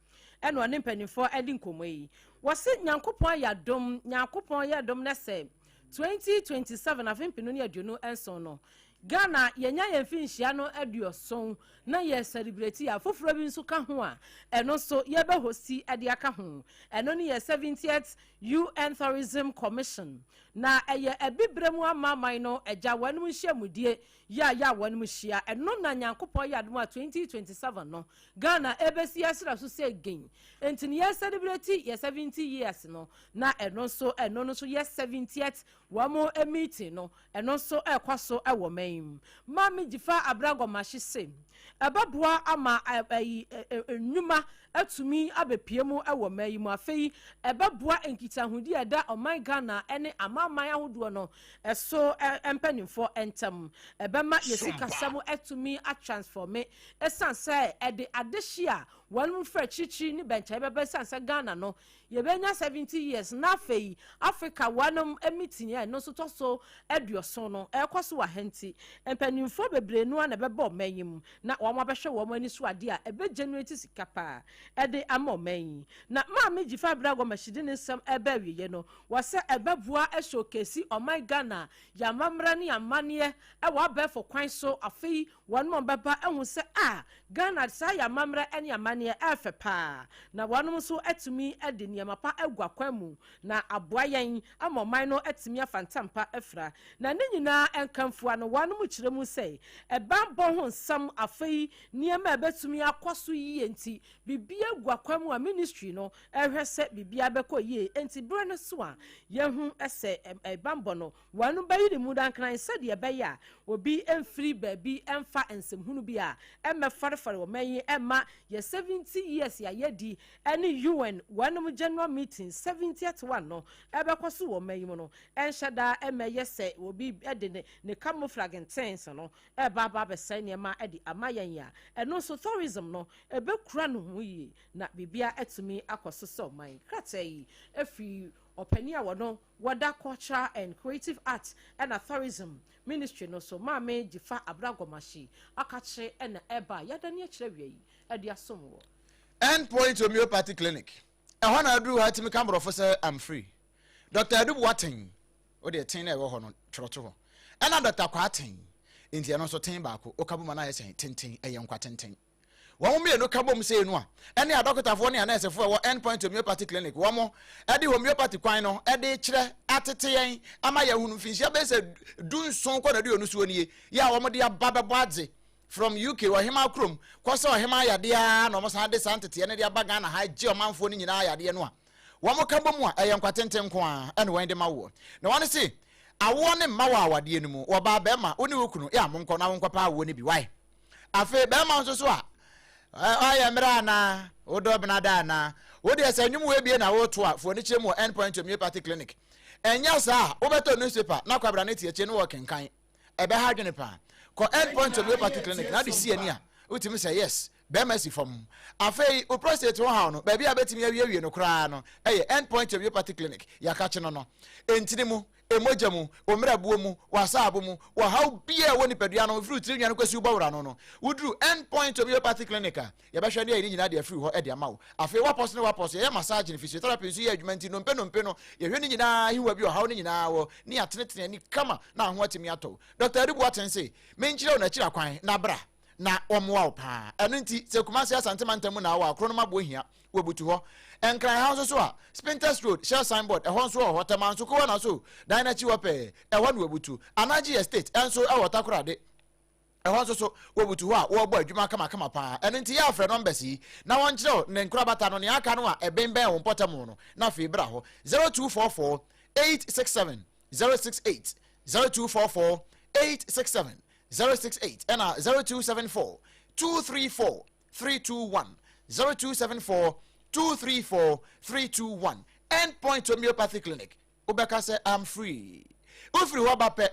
B: ɛna ɔne mpanimfoɔ adi nkɔmmɔ yi. Wɔse Nyankopɔn ayɛ adom, Nyankopɔn yɛ adom na sɛ 2027 afe mpenu ne 27 no Ghana yɛnya yɛn mfinhyia no 70 na yɛ celebrate a foforɔ bi nso ka ho a ɛno nso yɛbɛ hosti de aka ho. Ɛno ne yɛ 70th UN Tourism Commission na ɛyɛ abibire mu amanaman no agya wɔnom nhyiamudie yɛ a yɛ a wɔnom hyia. Ɛno na Nyankopɔn yɛ adom a 2027 no Ghana ɛbɛsi asra so sɛ gen. Nti ne yɛ celebrate yɛ 70 years no na ɛno nso ɛno no nso yɛ 70th wɔn meeting no ɛno nso ɛrekɔ so wɔ man yi mu. Maame Dzifa Abragɔmahye se ɛbɛboa ama ɛyi nnwuma atumi abɛpie mu wɔ man yi mu. Afei ɛbɛboa nkitahodi a ɛda ɔman Ghana ne amanaman ahodoɔ no ɛso mpanimfoɔ ntam. Ɛbɛma yɛ sikasɛm atumi atransform ɛsiane sɛ ɛde adehye a wɔn fɛ akyirikyiri ne bɛnkyɛn bɛbɛ ɛsiane sɛ Ghana no yɛbɛnya 70 years na afei Africa wɔnom meeting a ɛno nso tɔ so 70 no ɛrekɔ so wɔ ha nti mpanimfoɔ bebree no a na ɛbɛbɔ ɔman yi mu na wɔn abɛhwɛ wɔn ani so adeɛ a ɛbɛ generate sika paa ɛde ama ɔman yi. Na Maame Dzifa Abragɔmahyi de ne nsɛm ɛbɛ awieɛ no wɔsɛ ɛbɛboa ɛshowcase ɔman Ghana yɛamammerɛ ne amanneɛ ɛwɔ abɛɛfo kwan so. Afei wɔn a bɛba ɛho sɛ a Ghana saa yɛ amammerɛ ne amanneɛ ɛɛfɛ paa na wɔn nso atumi de nneɛma pa agu akwan mu na aboa yɛn ama ɔman no atumi afa ntampa afira. Na ne nyinaa nkamfoa no wɔn mu kyerɛ mu sɛ ɛbanbɔ ho nsɛm afei nneɛma a ɛbɛtumi akɔ so yie nti biribi. Biribiara gu akwan mu a ministry no rehwɛ sɛ biribiara bɛkɔ yie. Enti berɛ no so a yɛhu sɛ bammɔ no wɔn bɛyere mu dankran sɛdeɛ ɛbɛyɛ a obi mfiri baabi mfa nsɛmhunu bi a ɛmmɛfarefare ɔman yi mma yɛ 70 years a yɛadi ne UN wɔnom general meeting 70th one no ɛbɛkɔ so wɔ ɔman yi mu no ɛnhyɛ da mmɛyɛ sɛ obi de ne ne camouflage ntɛns no ɛreba aba abɛsɛe nneɛma de ama yɛn a, ɛno nso tourism no ɛbɛkura no ho yie na biribiara atumi akɔ so sɛ ɔman. Krataa yi firi ɔpanin a wɔno wɔda Culture and Creative Arts ɛna Tourism Ministry no so, Maame Dzifa Abena Gomashie Akakye na ɛreba a yɛadane akyerɛ awia yi de asom wɔ.
A: End Point Homeopathy Clinic, ɛhɔ na aduru ha tumi ka borɔfo sɛ I'm free. Doctor Adu Boateng, wo deɛ ten na ɛwɔ hɔ no twerɛ to hɔ. Ɛna Doctor Kwaa ten, nti ɛno nso ten baako, woka bom a na ayɛ sɛn? Tenten, ɛyɛ nkwa tenten. Wɔn mmienu ka bom sei no a, ɛne adɔkotafoɔ ne anɛɛsefoɔ a ɛwɔ End Point Homeopathy Clinic, wɔn de homeopathy kwan no de kyerɛ atete yɛn ama yɛahunu mfinhyia bɛyɛ sɛ dunson kɔ n'aduonu soɔ nie, yɛ a wɔn de aba bɛbɔ adze from UK ɔhemaa kurom kɔ sɛ ɔhemaa yadeɛ ara na wɔn san de saa nteteɛ no de aba Ghana ha gye ɔmanfoɔ no nyinaa yadeɛ no a wɔn ka bɔ mu a ɛyɛ nkwa tenten nko ara ɛna wɔn de ma woɔ na wɔn se awoɔ ne mma wɔ awadeɛ no mu wɔbaa bɛrima wo ne wo kunu yɛ a monkɔ na wonkɔ pɛ awoɔ no bi wae afei bɛrima nso so a ɔyɛ mmerɛ anaa wodɔ benada anaa wo deɛ sɛ nnwom wɔ ebie na woto a foɔ no kyerɛ mu wɔ End Point Homeopathy Clinic ɛnyɛ saa a wobɛtɔ newspaper na kwabra ne te akyire no wɔ kenkan Ɛbɛha adwene paa. Kɔ End Point Homeopathy Clinic na ade si ani a, wotumi sɛ yes, bɛrima si fam. Afei, wo prostate ho haw no, baabi a bɛtumi awiewie no koraa no yɛ End Point Homeopathy Clinic. Yɛakakye no no. Ntini mu, mogya mu, wo mmerɛboɔ mu, w'asaabo mu, ɔhaw biara a ɛwɔ nipadua no ho firi wo tiri nwa no kɔsi wo bɔwura ano no, woduru End Point Homeopathy Clinic a, Yɛbɛhwɛ ne yɛayi ne nyinaa de afiri hɔ de ama wo. Afei woapɔ so ne woapɔ so, yɛyɛ massage ne physiotherapy nso yɛ adwuma nti nnompe nnompe no, yɛhwɛ ne nyinaa ahewa bi ɔhaw no nyinaa wɔ ne yɛatenetene ani kama na ho atumi atɔ wo. Dɔkta Adu Boateng se menkyerɛ wo n'akyiri akwan na bra na wɔmmoa wo paa. Ɛno nti sɛ Kumasi Asante mantam mu na wowɔ a, Kronom Aboɔ hia, wɔbutu hɔ. Nkran ha nso so a, Spintex Road, Shell signboard, ɛhɔ nso wɔ hɔ, Tema nso Kowa na so dan no akyi hɔ pɛɛ, ɛhɔ na wɔbutu. Anagye Estate nso wɔ Takorade. Ɛhɔ nso so, wɔbutu hɔ a wɔrebɔ adwuma kamakama paa. Ɛno nti, yɛ a frɛ nɔmbɛs yi na wɔnkyerɛ wo ne nkorabata no, nea aka no a ɛbembɛn wo mpɔtam no, na afei bra hɔ. 0244 867 068, 0244 867 068, ɛna 0274 234 321, 0274 234 321. End Point Homeopathy Clinic. Wobɛka sɛ, I'm free. Wofiri hɔ ba pɛ,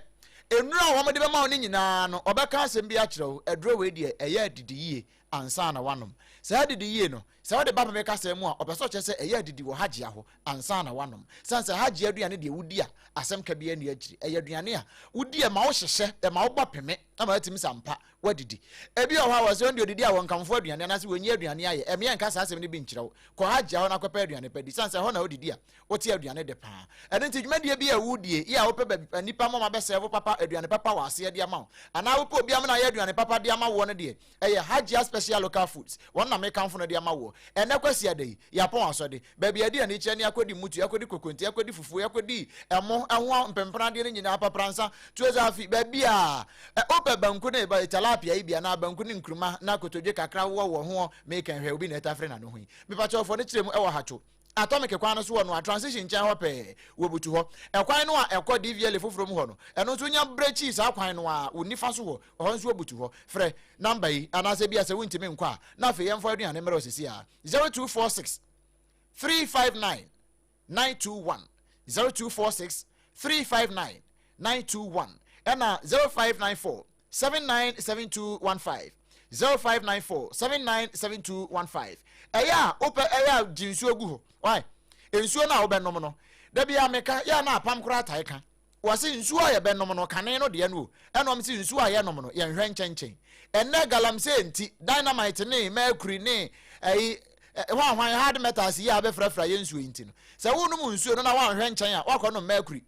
A: nnuro a wɔde bɛma wo no nyinaa no, wɔbɛka asɛm bi akyerɛ wo, aduro wei deɛ, ɛyɛ adidi yie ansa na woanom. Saa adidi yie no, sɛ wode ba pɛpɛ kasa mu a, ɔpɛ sɛ ɔkyerɛ sɛ ɛyɛ adidi wɔ hagyia hɔ ansa na woanom. Sane sɛ hagyia aduane deɛ wodi a, asɛm ka biara nni akyiri. Ɛyɛ aduane a wodi a ɛma wohyehyɛ, ɛma wobɔ peme, ama woatumi sɛ ampa woadidi. Ebi wɔ hɔ a wɔsɛ wɔn deɛ odidi a wɔnkamfo aduane anaasɛ wɔnyi aduane ayɛ. Ɛmeɛ nka saa asɛm no bi nkyerɛ wo. Kɔ hagyia hɔ na kɔpɛ aduane pa di. Sane sɛ ɛhɔ na wodidi a, Wote aduane dɛ paa. Ɛno nti dwumadie bi a wodie yɛ a wopɛ baabi pa nnipa ma wɔabɛsɛɛvo papa aduane papa wɔ aseɛ de ama wo anaa wopɛ obi amena ayɛ aduane papa de ama woɔ no deɛ, ɛyɛ Hajia Special Local Foods. Wɔn na mekamfo no de ama woɔ. Ɛnnɛ Kwasiada yi, yɛapɔn asɔde. Baabi a yɛde yɛn ani kyerɛ ne yɛakɔdi mmutu, yɛakɔdi kokonte, yɛakɔdi fufuo, yɛakɔdi ɛmo, ɛho mpempenadeɛ no nyinaa, apapransa, tuo-zaafi, baabi a wopɛ banku ne tilapia yi bi anaa banku ne nkruma na kotodwe kakra wowɔ wɔ hoɔ, meka hwɛ obi na ɛtafere n'ano ho yi. Mepakyɛw fɔ no kyerɛ mu ɛwɔ Hatcho. Atomic kwan no so wɔ Noa Transition nkyɛn hɔ pɛɛ, wɔbutu hɔ. Ɛkwan no a ɛkɔ DVLA foforɔ mu hɔ no, ɛno nso nya berɛ kyii saa kwan no ara, wo nifa so hɔ, ɛhɔ nso wɔbutu hɔ. Frɛ namba yi, anaasɛ ebia sɛ wontumi nkɔ a, na afei yɛmfa aduane mmrɛ wo seesei ara, 0246 359 921, 0246 359 921, ɛna 0594 797215 0594 797215 Ɛyɛ a wopɛ ɛyɛ a gye nsuo gu hɔ why nsuo no a wobɛnom no da bi a meka yɛ a na apam koraa tae ka wɔse nsuo a yɛbɛnom no kane no deɛ no o ɛna wɔn se nsuo a yɛnom no yɛnhwɛ nkyɛnkyɛn ɛnɛ galamsey nti dynamite ne mercury ne ɛyi hwan hwan hard metals yi a abɛfrafra yɛ nsuo yi nti no sɛ wonom nsuo no na woanhwɛ nkyɛn a woakɔnom mercury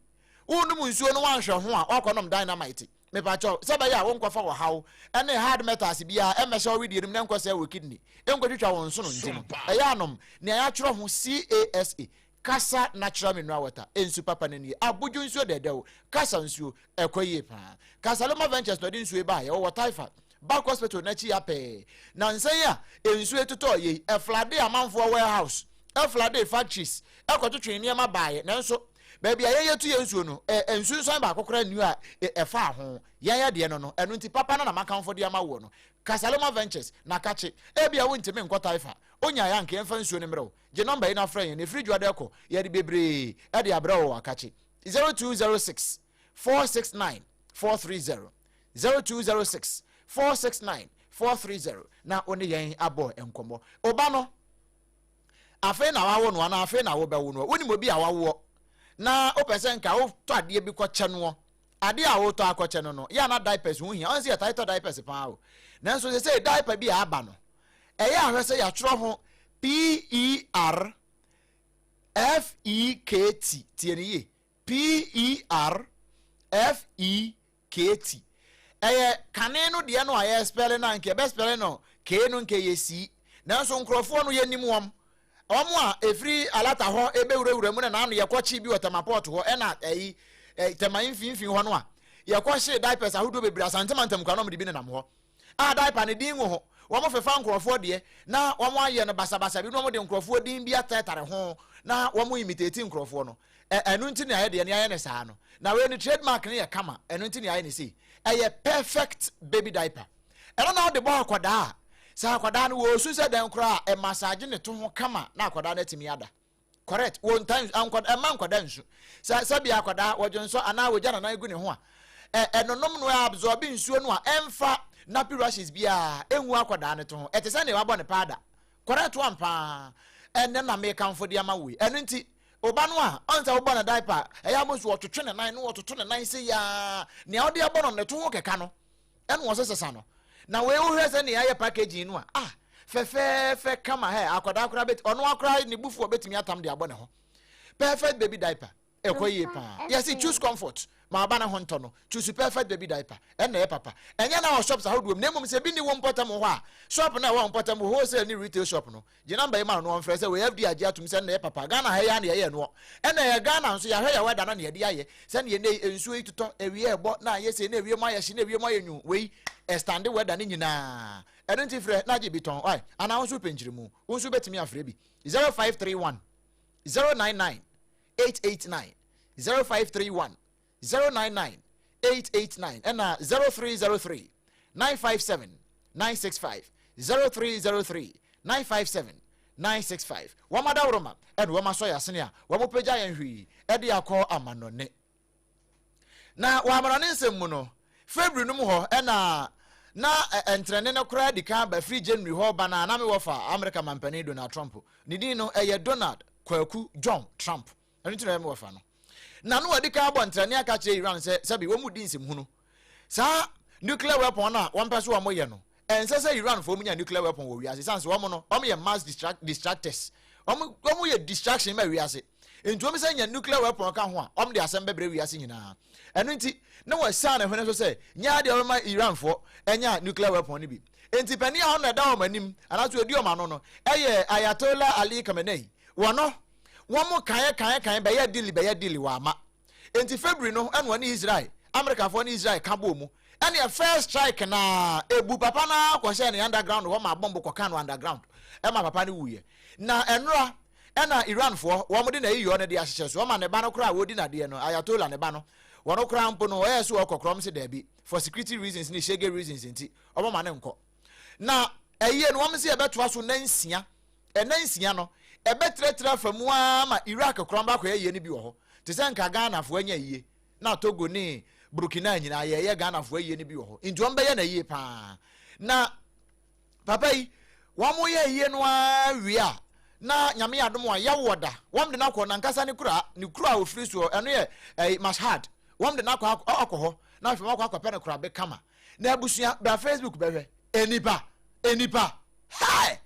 A: wonom nsuo no woanhwɛ ho a woakɔnom dynamite Mepakyɛw, sɛ ɛbɛyɛ a wonkɔfa ɔhaw ne hard metals biara mmɛhyɛ wo wedeɛ no mu na ɛnkɔsɛe wo kidney, ɛnkɔtwitwa wo nsono nti no, ɛyɛ a nom nea yɛatwerɛ ho CASA, Kasa Natural Mineral Water, nsu papa no nie, abodwo nsuo dɛɛdɛw, Kasa nsuo, ɛkɔ yie paa. Kasaloma Ventures na ɔde nsuo yi baeɛ, wɔwɔ Taifa. Back Hospital no akyi ha pɛɛ. Nansa yi a nsuo retotɔ yei, ɛflade amanfoɔ warehouse, ɛflade factories, ɛkɔtwetwe nneɛma baeɛ. Nanso baabi a yɛn yɛtu yɛn nsuo no, ɛ, nsunsuan baako koraa nni hɔ a ɛfaa ho. Yɛn yɛ deɛ no no, ɛno nti papa no na makamfo de ama woɔ no. Kasaloma Ventures, Nakakye. Ebia wontumi nkɔ Taifa. Wonyaeɛ a anka yɛmfa nsuo no mmerɛ wo. Gye nɔmba yi na frɛ yɛn. Ɛfiri Dwoada kɔ, yɛde bebree de abrɛ wo wɔ Akakye. 0206 469 430. 0206 469 430 na wo ne yɛn abɔ nkɔmmɔ. Wo ba no, afei na wawo no anaa afei na wobɛwo no? Wonim obi a wawoɔ na wopɛ sɛ nka wotɔ adeɛ bi kɔkyɛ noɔ? Adeɛ a wotɔ akɔkyɛ no no, yɛ a na diapers ho hia. Ɔn sɛ yɛtae tɔ diapers paa o. Nanso sɛ sɛ diaper bi a aba no, ɛyɛ ahwɛ sɛ yɛatwerɛ ho P-E-R F-E-K-T. Tie no yie. P-E-R-F-E-K-T. Ɛyɛ kane no deɛ no a yɛspɛle no a, nka yɛbɛspɛle no K no nka ɛyɛ C. Nanso nkurɔfoɔ no yɛnim wɔn. Wɔn a ɛfiri Alata hɔ ɛbɛwurawura mu na naano yɛkɔkyee bi wɔ Tema Port hɔ ɛna ɛyi Tema mfimfini hɔ no a yɛkɔhyee diapers ahodoɔ bebree Asante mantam koraa na wɔde bi nenam hɔ. A diaper no din ngu ho. Wɔfefa nkurɔfoɔ deɛ na wɔayɛ no basabasa bi na wɔde nkurɔfoɔ din bi atɛtare ho na wɔn imitate nkurɔfoɔ no. Ɛ ɛno nti na yɛayɛ deɛ no yɛayɛ no saa no. Na wei no trademark no yɛ kama ɛno nti na yɛayɛ no sei. Ɛyɛ perfect baby diaper. Ɛno na wode bɔ akwadaa a, sɛ akwadaa no wɔresu sɛ dɛn koraa a, ɛmasaagye ne to ho kama na akwadaa no atumi ada. Correct. Wɔn nta nsu ankɔ ɛma nkwadaa nsu. Sɛ sɛbi akwadaa wɔdwe nsɔ anaa wɔgya nanan gu ne ho a, ɛ ɛnonom no absorb nsuo no a ɛmfa nappy rashes biara ɛngu akwadaa no to ho. Ɛte sɛ nea wabɔ ne paada. Correct one paa. Ɛnɛ na mekamfo de ama wo yi. Ɛno nti, wo ba no a ɔn sɛ wobɔ no diaper a, ɛyɛ abɔ nso wɔtwetwe ne nan no wɔtoto ne nan sɛ yaa nea wode abɔ no ne to ho kɛka no ɛna wɔsɛ sesa no. Na wei wohwɛ sɛ nea ayɛ packaging no a, ah, fɛfɛɛfɛ kama hɛ akwadaa koraa bɛti ɔno akora ne bufu ɔbɛtumi atam de abɔ ne ho. Perfect baby diaper ɛkɔ yie paa. Yɛsi choose comfort ma aba ne ho ntɔ no, choose perfect baby diaper ɛna ɛyɛ papa. Ɛnyɛ na wɔ shops ahodoɔ mu na mmom sɛ ebi ni wo mpɔtam hɔ a, shop na ɛwɔ mpɔtam hɔ wholesale ne retail shop no, gye number yi ma no na ɔmfrɛ sɛ wei FDA agye atum sɛ ɛna ɛyɛ papa. Ghana ha yi ara na yɛyɛ noɔ. Ɛna ɛyɛ Ghana nso yɛahwɛ yɛ weather no na yɛde ayɛ sɛdeɛ ɛnɛ yi nsuo yi totɔ, awia ɛbɔ na ayɛ sei na ewiem ayɛ hye na ewiem ayɛ nwunu. Wei ɛstande weather no nyinaa. Ɛno nti frɛ na gye bi tɔn ɔe anaa wo nso wopɛ nkyerɛmu wo nso wobɛtumi afrɛ bi 0531 099 889 0531 099 889 ɛna 0303 957 965 0303 957 965. Wɔn adaworoma ɛna wɔn asɔ yɛn asene a wɔn pagya yɛn hwii ɛde akɔ amanɔne. Na wɔ amanɔne nsɛm mu no, February no mu hɔ ɛna na ntrɛne no koraa di kan ba firi January hɔ ba na na mewɔ fa Amerika mampanin Donald Trump. Ne din no ɛyɛ Donald Kwaku John Trump. Ɛno nti na ɛyɛ mewɔ fa no. Na no wadi kan abɔ ntrɛne aka kyerɛ Iran sɛ sɛbi wɔn mu di nsɛmhunu. Saa nuclear weapon no a wɔmpɛ so wɔn yɛ no, ɛnsɛ sɛ Iran foɔ mu nya nuclear weapon wɔ wiase. San sɛ wɔn no, wɔn yɛ mass distractors. Wɔn wɔn yɛ distraction ma wiase. Nti wɔn sɛ nya nuclear weapon ka ho a, wɔn de asɛm bɛbrɛ wiase nyinaa. Ɛno nti, na wɔasiane ne hwene so sɛ nyɛ adeɛ wɔbɛma Iranfoɔ anya nuclear weapon no bi. Nti panin a ɔno na ɛda wɔn anim anaasɛ ɔdi wɔn ano no yɛ Ayatollah Ali Khamenei. Wɔno, wɔn kaeɛ kaeɛ kaeɛ bɛyɛ dili bɛyɛ dili wɔama. Nti February no ɛna wɔne Israel, Amerikafoɔ ne Israel ka bɔɔ mu. Ɛneɛ first strike na ebu papa no ara kɔhyɛɛ ne underground hɔ ma bɔmbo kɔka no underground ɛma papa no wuiɛ. Na ɛnora ɛna Iranfoɔ wɔn de n'ayiyɔ no de ahyehyɛ so ɔma ne ba no koraa a wɔdi n'adeɛ no, Ayatollah ne ba no, wɔn koraa mpo no ɔyɛɛ so ɔkɔ korɔ wɔn se daabi for security reasons ne shege reasons nti wɔn ma no nkɔ. Na ayie no wɔn se ɛbɛtoa so nansia, ɛnansia no ɛbɛtrɛtrɛ afa mu ara ma Iraq koraa wɔn akɔyɛ ayie no bi wɔ hɔ te sɛ nka Ghanafoɔ anya ayie na Togo ne Burkina nyinaa yɛyɛ Ghanafoɔ ayie no bi wɔ hɔ nti wɔn bɛyɛ no ayie paa. Na papa yi wɔn yɛ ayie no ara wie a na Nyame adom a yɛwɔ da wɔn de no akɔ nankasa ne kura ne kura a ofiri soɔ ɛno yɛ ɛyi Mashhad wɔn de no akɔ akɔ hɔ na afei wɔn akɔ akɔpɛ no korabe kama. Na abusua bra Facebook bɛhwɛ enipa enipa hey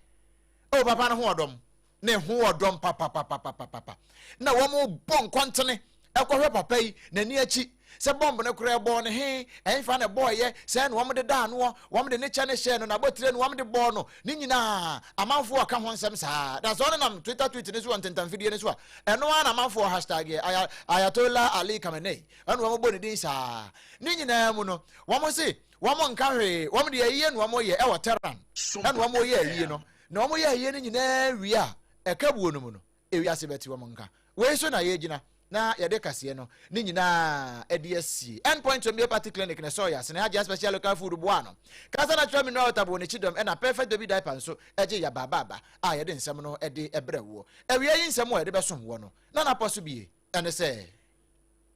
A: o papa no ho ɔdɔm ne ho ɔdɔm papapapapapa na wɔn bɔ nkɔntene. ɛkɔhwɛ papa yi n'ani akyi sɛ bɔmb no koraa ɛbɔɔ no he, ɛhefa na ɛbɔeɛ, sɛɛ na wɔn de daa noɔ, wɔn de ne kyɛ no hyɛɛ no, n'abotire no wɔn de bɔɔ no, ne nyinaa amanfoɔ ɔka ho nsɛm saa. Na sɛ ɔnenam Twitter tweet no so wɔ ntentamfidie no so a, ɛno ara na amanfoɔ hashtag yɛ Ayatollah Ali Khamenei, ɛna wɔn bɔ ne din saa. Ne nyinaa mu no, wɔn se wɔn nka hwee, wɔn de ayie na wɔn yɛ ɛwɔ Tehran, ɛna wɔn yɛ ayie no, na wɔn yɛ ayie no nyinaa wie a, ɛka buo no mu no, ewiase bɛte wɔn nka. Wei so na yɛgyina na yɛde kaseɛ no ne nyinaa de asie. End Point Homeopathy Clinic na ɛsɔɔ yɛ asene, Hajia Special Local Food boaa no, Kasa Natural Mineral Water bɔɔ n'akyi dɔm, ɛna Perfect Baby Diaper nso gye yabaabaaba a yɛde nsɛm no de brɛ woɔ. Awia yi nsɛm a yɛde bɛsom woɔ no, na n'apɔ so bie ne sɛ.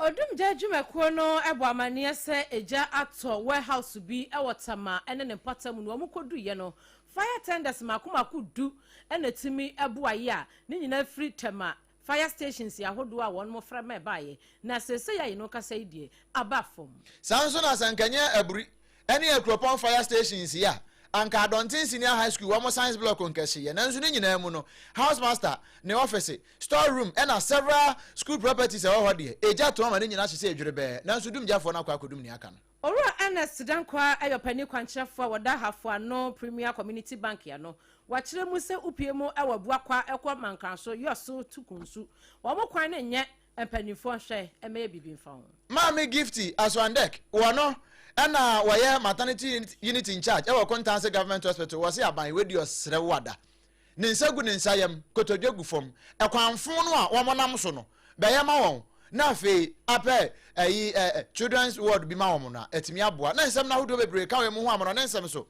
B: Odumgya adwumakuo no bɔ amaneɛ sɛ egya atɔ warehouse bi wɔ Tema ne ne mpɔtam na wɔn kɔduiɛ no, fire tenders mmaako mmaako du na ɛtumi boaeɛ a ne nyinaa firi Tema fire stations ahodoɔ a wɔn frɛ ma ɛbaeɛ na seesei a yɛne wo kasa yi deɛ aba fam.
A: Saa nso na sɛ anka ɛnyɛ Aburi ne Akuropɔn fire stations yi a, anka Adɔnten Senior High School wɔn science block nkɛhyeeɛ. Nanso ne nyinaa mu no, house master ne ɔfese, store room ɛna several school properties a ɛwɔ hɔ deɛ, egya to ama ne nyinaa hye sɛ edwerebɛɛ. Nanso dumgyafoɔ no akɔ akɔdum nea aka no.
B: Owura Ernest Dankwah yɛ ɔpanin kwankyerɛfoɔ a wɔda Ahafo Ano Premier Community Bank ano. Wakyerɛ mu sɛ wopue mu wɔ Abuakwa kɔ Mankraso, Yɔso to Kunsu. Wɔn kwan no nyɛ mpanimfoɔ nhwɛ mmɛyɛ biribi mfa ho.
A: Maame Gifty Asuandek, wɔ no na wɔyɛ Maternity Unit in Charge wɔ Kontanse Government Hospital, wɔse aban wei deɛ ɔsrɛ wo ada. Ne nsa gu ne nsa yam, kotodwe gu fam. Ɛkwan fon no a wɔnam so no, bɛyɛ ma wɔn na afei apɛ ɛyi ɛ children's ward bi ma wɔn no a, atumi aboa. Na nsɛm no ahodoɔ bebree ka wei mu ho amono ne nsɛm so.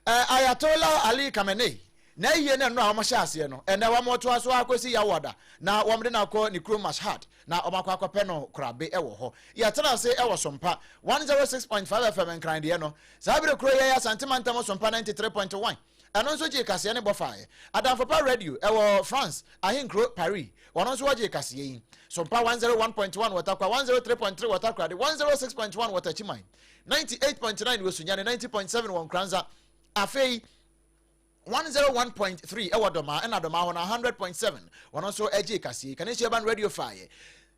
A: Ɛ Ayatollah Ali Khamenei na ayie no nnora a wɔhyɛ aseɛ no, ɛnnɛ wɔtoa so ara kɔsi Yawada na wɔde no akɔ ne kurom Mashhad na wɔakɔ akɔpɛ no korabe wɔ hɔ. Yɛtena ase wɔ Sompa 106.5 FM Nkran deɛ no. Saa bere koro yi ɛyɛ Asante Mantam Sompa 93.1. Ɛno nso gyee kaseɛ no bɔ faeɛ. Adamfo Pa Radio ɛwɔ France ahenkuro Paris, wɔn nso wɔgyee kaseɛ yi. Sompa 101.1 wɔ Tarkwa, 103.3 wɔ Takoradi, 106.1 wɔ Techiman, 98.9 wɔ Sunyani, 90.7 wɔ Nkoranza. Afei 101.3 ɛwɔ Dɔmaa, ɛna Dɔmaa hɔ no 100.7 wɔn nso gyee kaseɛ yi. Kaneshie Urban Radio faeɛ.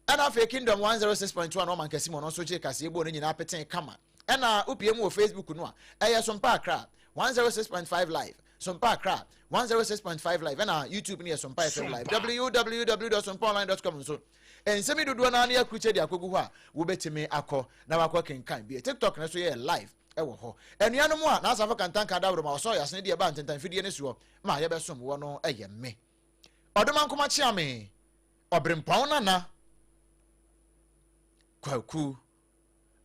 A: Ɛna afei Kingdom 106.1 wɔ Mankessim wɔn nso gyee kaseɛ bɔɔ ne nyinaa petee kama. Ɛna wopie mu wɔ Facebook no a, ɛyɛ Sompa Accra 106.5 Live, Sompa Accra 106.5 Live, ɛna YouTube no yɛ Sompa FM Live, www.sompaonline.com nso. Nsɛm yi dodoɔ no ara ne akrukyɛ de akɔgu hɔ a wobɛtumi akɔ na wakɔ kenkan bi. TikTok no nso yɛ live ɛwɔ hɔ. Anuanom a n'asafo kantanka dawuro ma ɔsɔɔ yasene de ɛbaa ntentanfidie no soɔ ma yɛbɛsom wɔ no ɛyɛ me. Ɔdomankoma Kyeame, Ɔberempɔn Nana Kwaku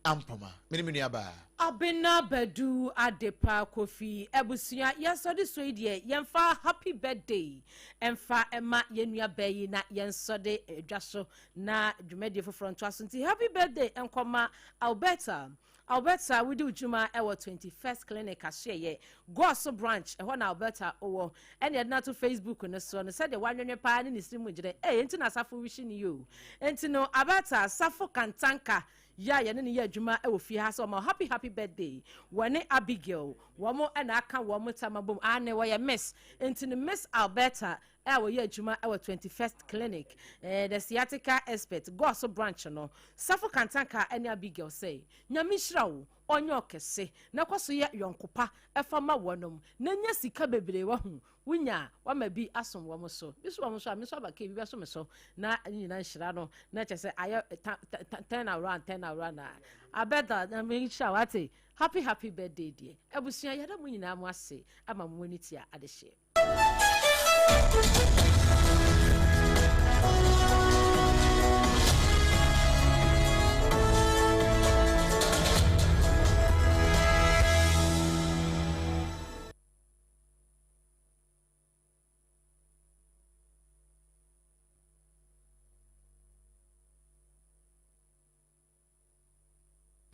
A: Ampoma, me ne me nua baa.
B: Abena Badu Adepa Kofi abusua yɛnsɔde so yi deɛ yɛmfa happy birthday ɛmfa ɛma yɛn nua baa yi na yɛnsɔde dwa so na dwumadie foforɔ ntoa so nti happy birthday nkɔma Alberta Alberta wodi wo dwuma ɛwɔ 21st clinic asoɛyɛ Goaso branch ɛhɔ na Alberta wɔ ɛne ɛde no ato Facebook no soɔ no sɛdeɛ wanwenwe paa ne ne siri mu gyerɛ ee enti na asafo wihyi ne yoo enti no Alberta asafo kantanka yɛ a yɛne no yɛ adwuma wɔ fie ha sɛ ɔma happy happy birthday wɔne Abigail wɔn na aka wɔn tam abom aane wɔyɛ Miss enti no Miss Alberta a wɔyɛ adwuma wɔ 21st clinic eh, the sciatica expert Goaso branch no Safo Kantanka ne Abigail sɛ Nyame nhyira wo ɔnyɛ ɔkɛse na kɔ so yɛ yɔnko pa fa ma wɔnom na nya sika bebree wahu wonya a wama bi asom wɔn so bi so wɔn so a me nso aba kee bi bɛso me so na ne nyinaa nhyira no na kyɛ sɛ ayɛ ta ta ta turn around turn around a abɛda na me nhyira wate happy happy birthday deɛ abusua yɛda mo nyinaa mo ase ama mo ani tia adehyeɛ.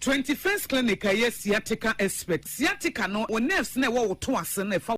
I: 21st Clinic a ɛyɛ sciatica expert. Sciatica no, wo nerves no a ɛwɔ wo to ase no na ɛfa.